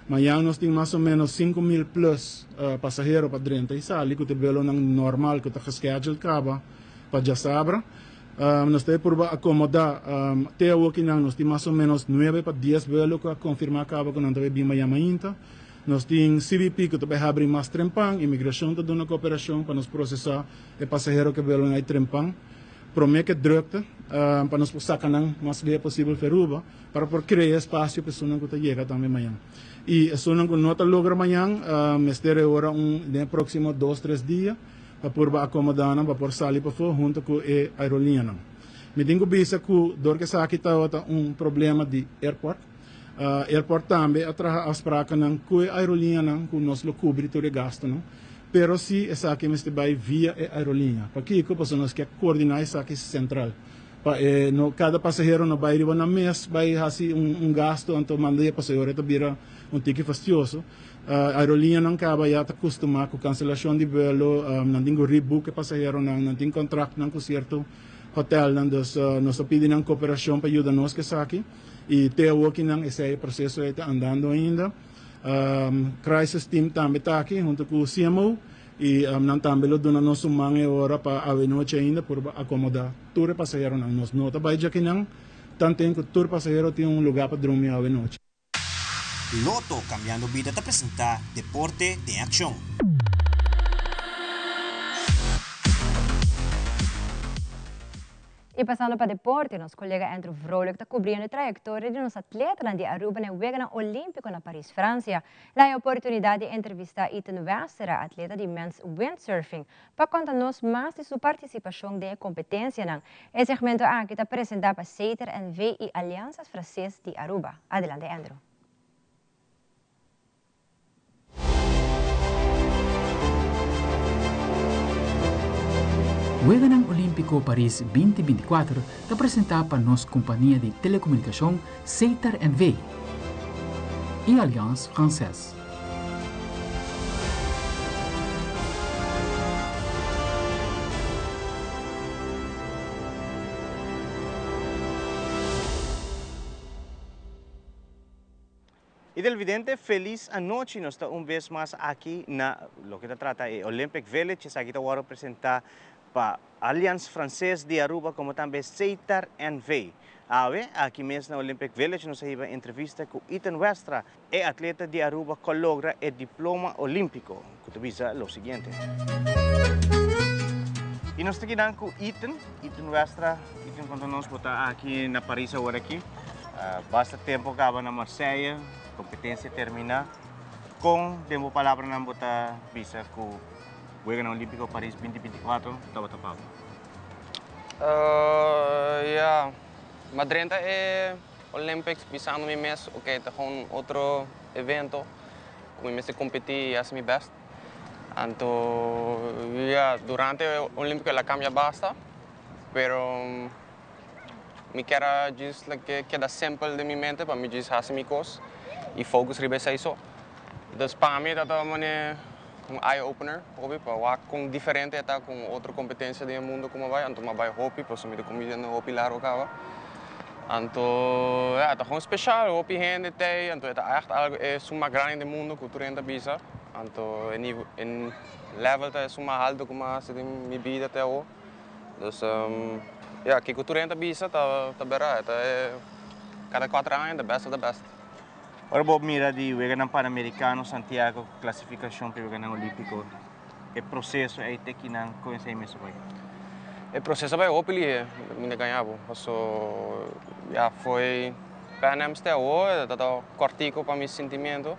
Mañan nos tin mas o menos 5000 plus pasahero pa drenta y sali cu ta e vuelonan normal cu ta gescheduled caba pa djasabra. Nos ta e purba acomoda te awokinan nos tin mas o menos nuebe pa dies vuelo cu a confirma caba cu nan ta bay bin mañan mainta. Nos tin CBP cu ta bay habri mas trempan, Inmigracion ta duna cooperacion pa nos procesa e pasahero cu e vuelonan ay trempan. Prome cu e drukte pa nos por saca nan mas lihe posibel fe Aruba. Para por crea espacio pa esunnan cu ta yega tambe mañan. Y esunnan cu no ta logra mañan, mester e ora un den e proximo dos, tres dia pa purba acomoda nan pa por sali pafó hunto cu e aerolineanan. Mi tin cu bisa cu dor cu esaki tabata un problema di airport, airport tambe a traha afsprakennan cu e aerolineanan cu nos lo cubri tur e gastonan, pero si esaki mester bay via e aerolinea. Pakico? Pasobra nos kier coordina esaki central. Pa e no kada pasahero no bai riba nan mes bai hasi un gasto anto manda e pasahero e ta bira un tiki fastioso. Aerolineanan kaba ya ta kustumá ku kanselashon di vuelo, nan tin ku rebook e pasaheronan, nan tin kontraktnan ku sierto hotelnan, dus nos ta pidi nan koperashon pa yuda nos ku esaki i te awokinan esei proseso ei ta andando ainda. Crisis team tambe ta aki hunto ku CMO. I nan tambe lo duna nos un man e ora pa awenochi ainda por akomodá tur e pasaheronan. Nos no ta bai djakinan tanten ku tur pasahero tin un lugá pa drumi awenochi. Lotto Cambiando Bida ta presenta Deporte den Accion. Y pasando pa deporte, nos colega Andrew Vrolijk ta cubriendo e trayectoria di nos atletanan di Aruba na e Weganan Olimpico na Paris, Francia. El a haya oportunidad di entrevista Ethan Westera, atleta di men's windsurfing, pa conta nos mas di su participacion den e competencianan. E segmento aki ta presenta pa Seter NV y Alianzas Fraces di Aruba. Adelante Andrew. Weganan Olímpiko Paris 2024 ta presentá pa nos kompania di telekomunikashon Setar NV i Alliance Française. Y televidente, feliz anochi. Nos ta un bes mas aki na loke ta trata e Olympic Village. Esaki ta worde presenta pa Alliance Frances di Aruba como tambe Setar NV. Awe, aki mes na Olympic Village nos a hiba entrevista cu Ethan Westra, e atleta di Aruba cu a logra e diploma olimpico, cu ta bisa lo siguiente. Y nos ta kinan cu Ethan, Ethan Westra. Ethan, conta nos, bo ta aki na Paris awor aki. Basta tempo caba na Marseille, competencia termina. Con, den bo palabranan, bo ta bisa cu Weganan Olimpico Paris 2024 tabata pa bo? Ya, ma drenta e Olympics bisando mi mes, ok, ta gewoon otro evento cu mi mester competi y haci mi best. Anto, ya, durante e Olympico el a cambia basta, pero mi kier a djis like keda simpel den mi mente pa mi djis haci mi cos y focus riba esey so. Dus pa mi ta ta mane un eye opener hopi pa wak con diferente e ta con otro competencia den e mundo cu mi a bay. Anto mi a bay hopi pasobra mi ta compitiendo hopi largo caba. Anto ya, ta gewoon special, hopi hende t'ey, anto e ta echt algo e esun mas grandi den mundo cu tur hende ta bisa. Anto e nivel, e level ta esun mas alto cu mi a haci den mi bida te awo. Dus ya, kico tur hende ta bisa ta ta berdad, e ta e cada cuater aña the best of the best. Ora bo mira di Weganan Panamericano Santiago clasificacion pa e Weganan Olimpico, e proceso ey te kinan con esey mester bay? E proceso a bay hopi lihe, mi ta gaña bo, paso ya fo'i Pan Ams te awo e ta ta cortico pa mi sentimiento,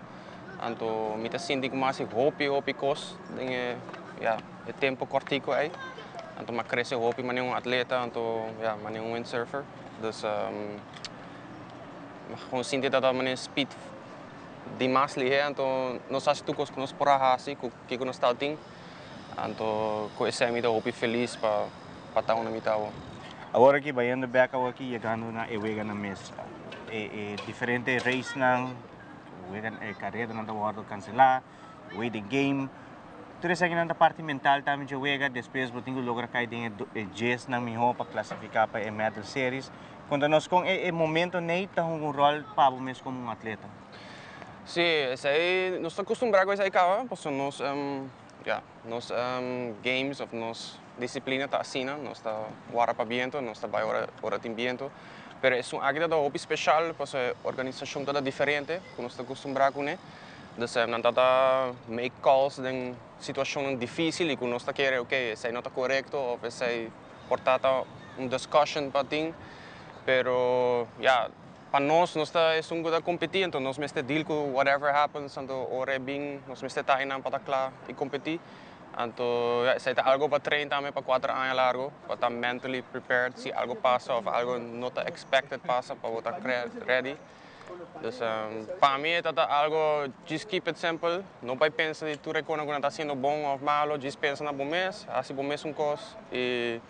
anto mi ta sinti cu mi a haci hopi hopi cos den e ya e tempo cortico ey, anto mi a crece hopi manera un atleta, anto ya manera un windsurfer, dus. Gewoon sinti dat dat manera speed di mas lihé, anto nos hasi tur kos ku nos por a hasi ku kiko nos tabatin, anto ku esei mi ta hopi felis pa pa ta unda mi ta awor. Awor aki bayendo bek awor aki yegando na e weganan mes, e e diferente racenan, wegan e kareranan ta wòrdu kanselá, waiting game, tur esakinan ta parti mental tambe dje wega, despues bo tin ku logra kai den e djesnan mihó pa klasifiká pa e medal series. Konta nos kon e momento nei ta hunga un ròl pa bo mes komo un atleta. Sí, esei nos ta kustumbrá ku esei kaba, pasobra nos ya, nos games òf nos disiplina ta asina, nos ta wara pa bientu, nos ta bai ora ora tin bientu. Pero esun aki ta hopi speshal pasobra e organisashon ta diferente ku nos ta kustumbrá kuné. Dus nan ta ta make calls den situashonnan difísil i ku nos ta kere ok esei no ta korekto òf esei por ta ta un discussion pa tin, pero ya, pa nos, nos ta esun cu ta competi, enton nos mester deal cu whatever happens, anto ora e bin nos mester ta einan pa ta cla y competi, anto ya, esey ta algo pa train tambe pa cuater aña largo, pa ta mentally prepared si algo pasa of algo no ta expected pasa pa bo ta ready. Dus pa mi e ta ta algo djis keep it simple, no bai pensa di tur e kona ku nan ta hasiendo bon of malo, djis pensa na bo mes, hasi bo mes un kos y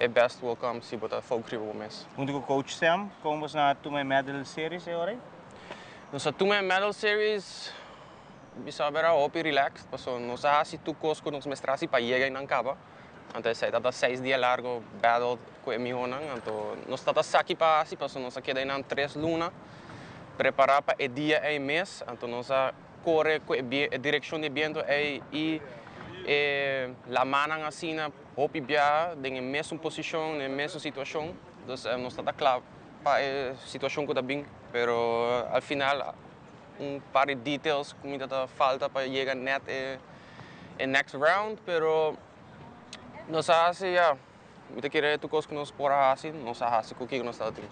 e best will come si bo ta focus riba bo mes. Hunto ku coach Sam, kon bos nan a tuma e medal series e ora ei? Nos a tuma e medal series bisa bera hopi relaxed pasobra nos a hasi tur kos ku nos mester hasi pa yega einan kaba. Anto esei tabata seis dia largo battle ku e mihonan. Anto nos tabata sa ki pa hasi pasobra nos a keda einan tres luna prepará pa e dia ei mes. Anto nos a kore ku e e direkshon di e bientu ei i e lamanan asina hopi biaha den e mesun posishon, den e mesun situashon. Dus nos tabata kla pa e situashon ku ta bin, pero al final. un par di details ku mi ta falta pa yega net e e next round, pero nos a hasi ya, mi ta kere tur kos ku nos por a hasi, nos a hasi ku kiko nos tabatin.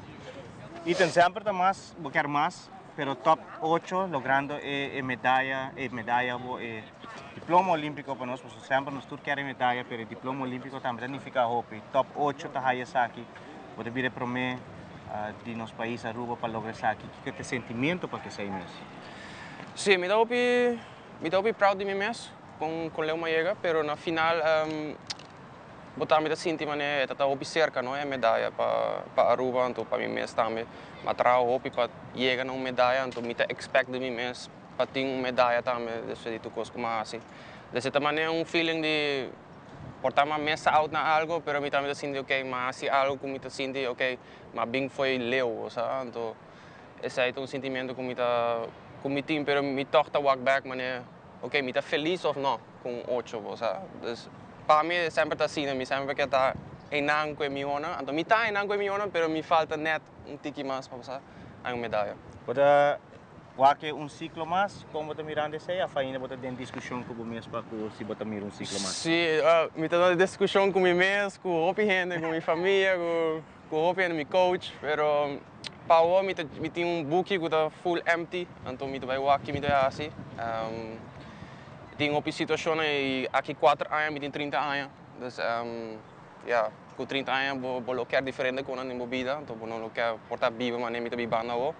Ethan, semper ta mas, bo kier mas, pero top ocho logrando e e medaya, e medaya bo e diploma olimpico pa nos, pasobra semper nos tur kier e medaya, pero e diploma olimpico tambe ta nifica hopi. Top ocho ta haya esaki, bo ta bira e prome di nos pais Aruba pa logra esaki. Kiko ta e sentimento pa kesey mes? Si, mi ta hopi, mi ta hopi proud di mi mes con con leu mi a yega, pero na final bo tambe ta sinti manera e ta ta hopi cerca no e medaya pa pa Aruba, anto pa mi mes tambe. Mi a traha hopi pa yega na un medaya, anto mi ta expect di mi mes pa tin un medaya tambe despues di tur cos cu mi a haci. Des e ta manera un feeling di por ta mi a mesa out na algo, pero mi tambe ta sinti ok mi a haci algo cu mi ta sinti ok mi a bin fo'i leu, osea, anto esey ta un sentimiento cu mi ta cu mi tin, pero mi tog ta wak bek manera ok mi ta feliz of no cu un ocho, osea, dus pa mi semper ta asina, mi semper ke ta eynan cu e mihonan, anto mi ta eynan cu e mihonan, pero mi falta net un tiki mas pa pasa hay un medaya. Bo ta wak un ciclo mas? Con bo ta mirando esey of ainda bo ta den discusion cu bo mes pa cu si bo ta mira un ciclo mas? Si, mi ta den discusion cu mi mes, cu hopi hende, cu mi famia, cu cu hopi hende, mi coach, pero pa awor mi ta mi tin un buki cu ta full empty, anto mi ta bay wak ki mi ta haci. Tin hopi situacionnan y aki cuater aña mi tin trinta aña, dus ya, cu trinta aña bo bo lo kier diferente conan den bo bida, anto bo no lo kier por ta biba manera mi ta bibando awor.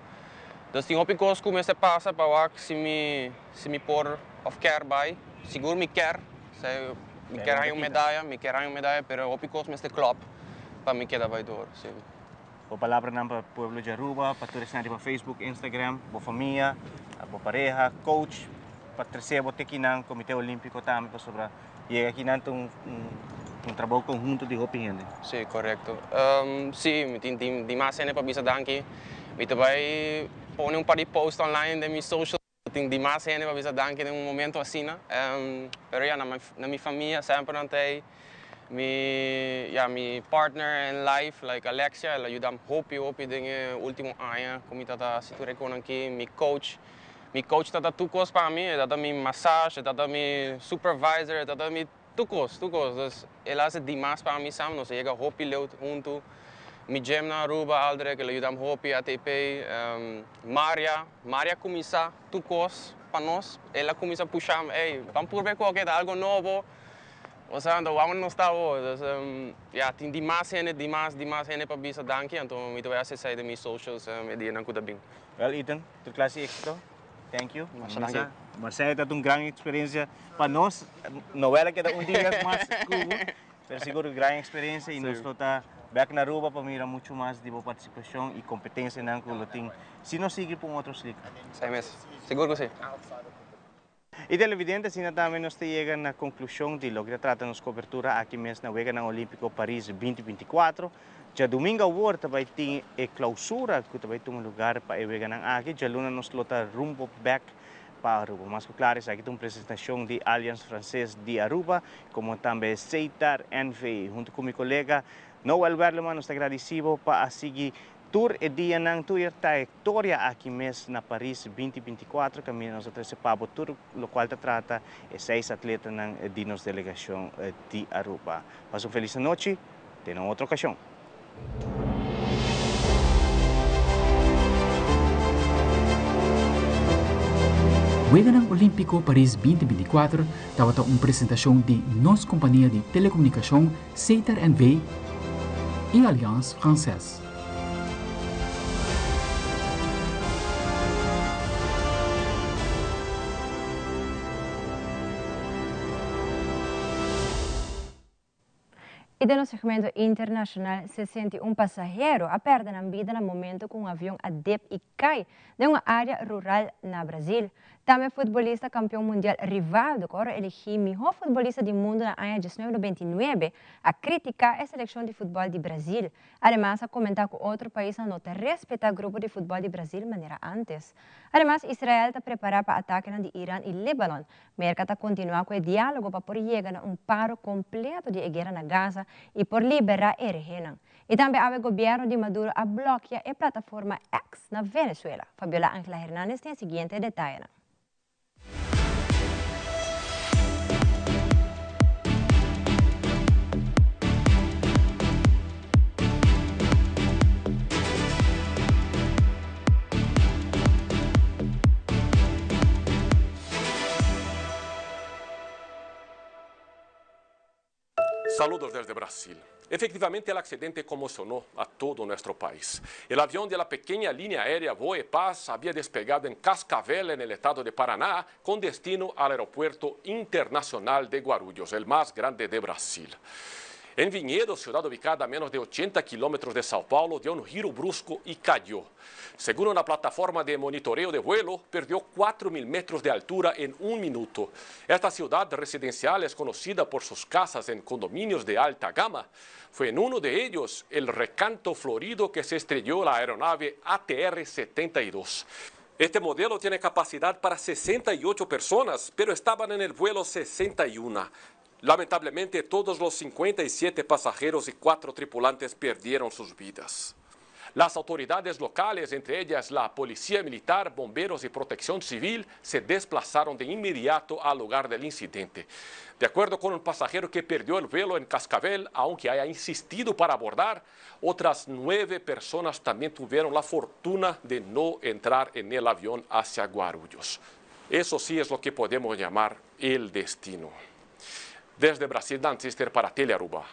Dus tin hopi cos cu mester pasa pa wak si mi si mi por of kier bay, sigur mi kier, mi kier haña un medaya, mi kier haña un medaya, pero hopi cos mester klop pa mi keda bay door, si. Bo palabranan pa pueblo di Aruba, pa tur esnan riba Facebook, Instagram, bo famia, bo pareha, coach, pa trece bo te kinan, Comite Olimpico tambe, pasobra yega kinan ta un un trabou conhunto di hopi hende. Si, corecto. Si, mi tin dimas hende pa bisa danki. Mi ta bay pone un par di post online den mi social. Tin dimas hende pa bisa danki den un momento asina. Pero ya, na mi famia semper nan ta ey. Mi, ya, mi partner in life, like Alexia, el a yuda hopi, hopi den e ultimo aña cu mi ta ta haci tur e conan aki. Mi coach, mi coach ta ta tur cos pa mi. E ta ta mi massage, e ta ta mi supervisor, e ta ta mi Tur kos, tur kos. Dus el a hasi dimas pa mi sam, nos a yega hopi leu huntu. Mi gym na Aruba, Aldrich, el a yudam hopi, ATP. Maria, Maria a kuminsá tur kos pa nos. El a kuminsá pusham, ey, ban purba e koke, ta algo nobo. Osea, anto wou nos ta awor. Dus, ya, tin dimas hende, dimas, dimas hende pa bisa danki, anto mi ta bai hasi esei den mi socials e dianan ku ta bin. Well Ethan, tur klase éxito. Thank you. Masha danki. Marseille ta un gran experiencia pa nos. Noel a keda un dia mas cu bo, pero sigur un gran experiencia y nos lo ta bek na Aruba pa mira mucho mas di bo participacion y competencianan cu lo tin si nos sigui pa un otro ciclo. Esai mes. Sigur cu si. Y televidente, asina tambe nos ta yega na conclusion di loke ta trata nos cobertura aki mes na Weganan Olimpico Paris 2024. Djadumingu awor ta bai tin e clausura cu ta bai tuma lugar pa e weganan aki. Djaluna nos lo ta rumbo bek pa Aruba. Mas cu claro esaki ta un presentacion di Alliance Frances di Aruba como tambe Seitar NV. Hunto cu mi colega Noel Werleman nos ta gradici bo pa a sigui tur e dianan, tur e trayectoria aki mes na Paris 2024 caminda nos a trece pa bo tur locual ta trata e seis atletanan di nos delegacion di Aruba. Pasa un feliz anochi. Te na un otro ocasion. Weganan Olímpiko Paris 2024 tabata un presentashon di nos kompania di telekomunikashon Setar NV i Alliance Française. I den nos segmento internashonal, 61 pasahero a pèrdè nan bida na momento ku un avion a dip i kai den un área rural na Brazil. Tambe futbolista kampion mundial Rivaldo, ku ora eligí mihó futbolista di mundu na aña 1999, a kritiká e selekshon di futbòl di Brazil. Ademas a komentá ku otro paisnan no ta respetá grupo di futbòl di Brazil manera ántes. Ademas Israel ta prepará pa atakenan di Iran i Libanon. Merka ta kontinuá ku e diálogo pa por yega na un paro kompleto di e guera na Gaza i por liberá e rehennan. Y tambe awe gobierno di Maduro a blokea e plataforma X na Venezuela. Fabiola Angela Hernandez tin e siguiente detayenan. Saludos desde Brasil. Efectivamente, el accidente conmocionó a todo nuestro país. El avión de la pequeña línea aérea Voe Paz había despegado en Cascavel, en el estado de Paraná, con destino al aeropuerto internacional de Guarulhos, el más grande de Brasil. En Viñedo, ciudad ubicada a menos de 80 kilómetros de Sao Paulo, dio un giro brusco y cayó. Según una plataforma de monitoreo de vuelo, perdió 4.000 metros de altura en un minuto. Esta ciudad residencial es conocida por sus casas en condominios de alta gama. Fue en uno de ellos, el Recanto Florido, que se estrelló la aeronave ATR-72. Este modelo tiene capacidad para 68 personas, pero estaban en el vuelo 61. Lamentablemente, todos los 57 pasajeros y 4 tripulantes perdieron sus vidas. Las autoridades locales, entre ellas la Policía Militar, Bomberos y Protección Civil, se desplazaron de inmediato al lugar del incidente. De acuerdo con un pasajero que perdió el vuelo en Cascavel, aunque haya insistido para abordar, otras 9 personas también tuvieron la fortuna de no entrar en el avión hacia Guarulhos. Eso sí es lo que podemos llamar el destino. Desde Brasil, Dan Sister para Telearuba.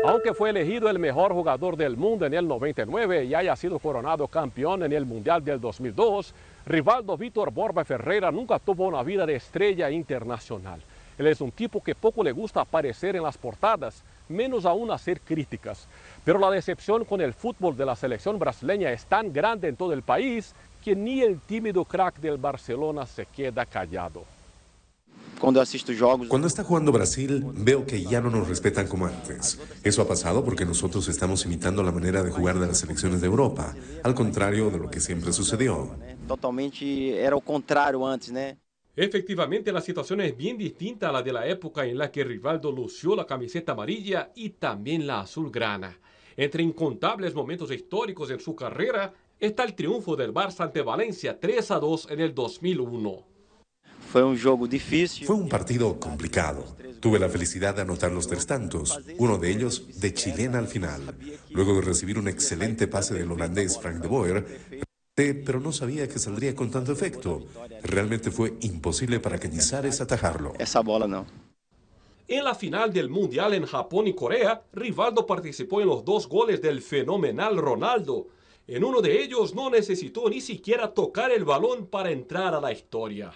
Aunque fue elegido el mejor jugador del mundo en el 99 y haya sido coronado campeón en el Mundial del 2002, Rivaldo Vítor Borba Ferreira nunca tuvo una vida de estrella internacional. Él es un tipo que poco le gusta aparecer en las portadas, menos aún hacer críticas. Pero la decepción con el fútbol de la selección brasileña es tan grande en todo el país que ni el tímido crack del Barcelona se queda callado. Cuando está jugando Brasil, veo que ya no nos respetan como antes. Eso ha pasado porque nosotros estamos imitando la manera de jugar de las selecciones de Europa, al contrario de lo que siempre sucedió. Totalmente era o contrário antes, né? Efectivamente, la situación es bien distinta a la de la época en la que Rivaldo lució la camiseta amarilla y también la azulgrana. Entre incontables momentos históricos en su carrera está el triunfo del Barça ante Valencia 3-2 en el 2001. Fue un juego difícil. Fue un partido complicado. Tuve la felicidad de anotar los 3 tantos, uno de ellos de chilena al final. Luego de recibir un excelente pase del holandés Frank de Boer, pero no sabía que saldría con tanto efecto. Realmente fue imposible para Cañizares atajarlo. Esa bola no. En la final del Mundial en Japón y Corea, Rivaldo participó en los 2 goles del fenomenal Ronaldo. En uno de ellos no necesitó ni siquiera tocar el balón para entrar a la historia.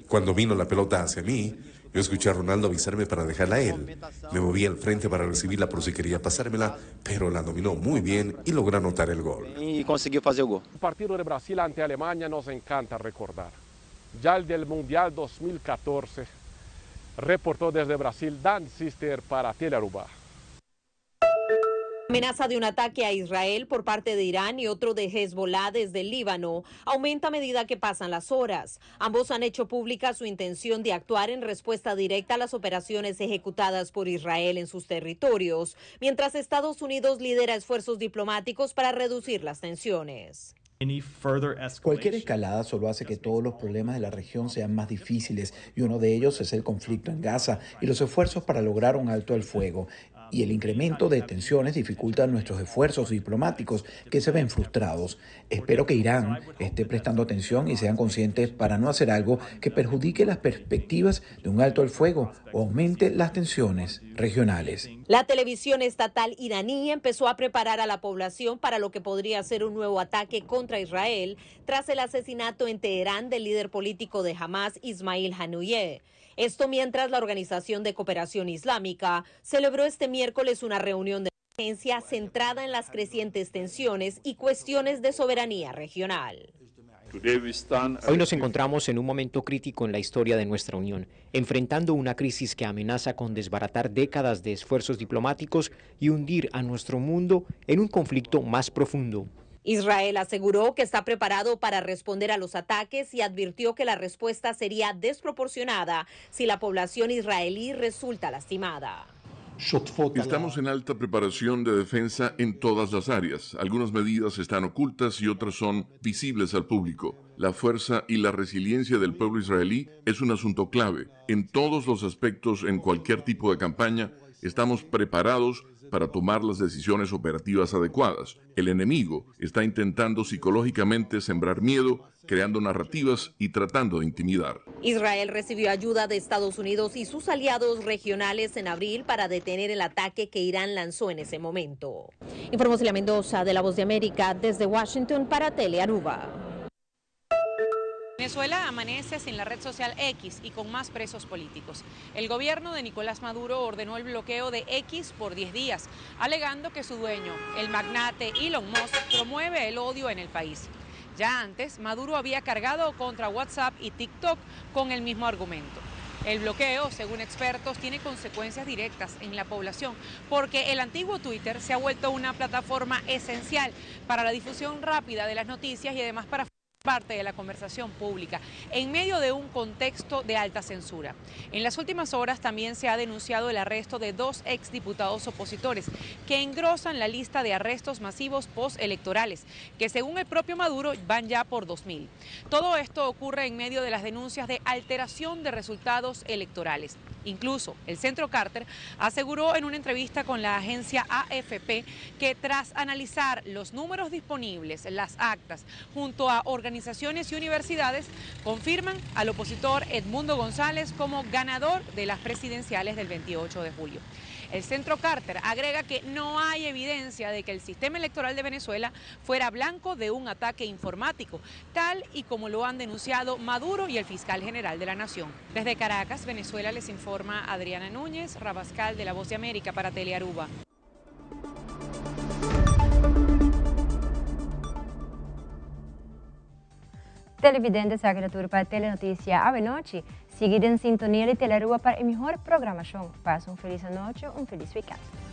Cuando vino la pelota hacia mí, yo escuché a Ronaldo avisarme para dejarla a él. Me moví al frente para recibirla por si quería pasármela, pero la dominó muy bien y logró anotar el gol. Y consiguió hacer el gol. El partido de Brasil ante Alemania nos encanta recordar. Ya el del Mundial 2014, reportó desde Brasil Dan Sister para Telearuba. Amenaza de un ataque a Israel por parte de Irán y otro de Hezbollah desde el Líbano aumenta a medida que pasan las horas. Ambos han hecho pública su intención de actuar en respuesta directa a las operaciones ejecutadas por Israel en sus territorios, mientras Estados Unidos lidera esfuerzos diplomáticos para reducir las tensiones. Cualquier escalada solo hace que todos los problemas de la región sean más difíciles, y uno de ellos es el conflicto en Gaza y los esfuerzos para lograr un alto al fuego. Y el incremento de tensiones dificulta nuestros esfuerzos diplomáticos que se ven frustrados. Espero que Irán esté prestando atención y sean conscientes para no hacer algo que perjudique las perspectivas de un alto al fuego o aumente las tensiones regionales. La televisión estatal iraní empezó a preparar a la población para lo que podría ser un nuevo ataque contra Israel tras el asesinato en Teherán del líder político de Hamas, Ismail Haniyeh. Esto mientras la Organización de Cooperación Islámica celebró este miércoles una reunión de emergencia centrada en las crecientes tensiones y cuestiones de soberanía regional. Hoy nos encontramos en un momento crítico en la historia de nuestra Unión, enfrentando una crisis que amenaza con desbaratar décadas de esfuerzos diplomáticos y hundir a nuestro mundo en un conflicto más profundo. Israel aseguró que está preparado para responder a los ataques y advirtió que la respuesta sería desproporcionada si la población israelí resulta lastimada. Estamos en alta preparación de defensa en todas las áreas. Algunas medidas están ocultas y otras son visibles al público. La fuerza y la resiliencia del pueblo israelí es un asunto clave. En todos los aspectos, en cualquier tipo de campaña, estamos preparados para tomar las decisiones operativas adecuadas. El enemigo está intentando psicológicamente sembrar miedo, creando narrativas y tratando de intimidar. Israel recibió ayuda de Estados Unidos y sus aliados regionales en abril para detener el ataque que Irán lanzó en ese momento. Informó Celia Mendoza de La Voz de América desde Washington para Telearuba. Venezuela amanece sin la red social X y con más presos políticos. El gobierno de Nicolás Maduro ordenó el bloqueo de X por 10 días, alegando que su dueño, el magnate Elon Musk, promueve el odio en el país. Ya antes, Maduro había cargado contra WhatsApp y TikTok con el mismo argumento. El bloqueo, según expertos, tiene consecuencias directas en la población, porque el antiguo Twitter se ha vuelto una plataforma esencial para la difusión rápida de las noticias y además para parte de la conversación pública en medio de un contexto de alta censura. En las últimas horas también se ha denunciado el arresto de dos exdiputados opositores que engrosan la lista de arrestos masivos postelectorales, que según el propio Maduro van ya por 2.000. Todo esto ocurre en medio de las denuncias de alteración de resultados electorales. Incluso el Centro Carter aseguró en una entrevista con la agencia AFP que tras analizar los números disponibles, las actas, junto a organizaciones y universidades, confirman al opositor Edmundo González como ganador de las presidenciales del 28 de julio. El Centro Carter agrega que no hay evidencia de que el sistema electoral de Venezuela fuera blanco de un ataque informático, tal y como lo han denunciado Maduro y el fiscal general de la Nación. Desde Caracas, Venezuela, les informa Adriana Núñez Rabascal de La Voz de América para Telearuba. Televidente esaki ta tur pa Telenoticia Awenochi. Sigui den sintonia di Telearuba pa e mihor programacion. Pasa un feliz anochi, un feliz weekend.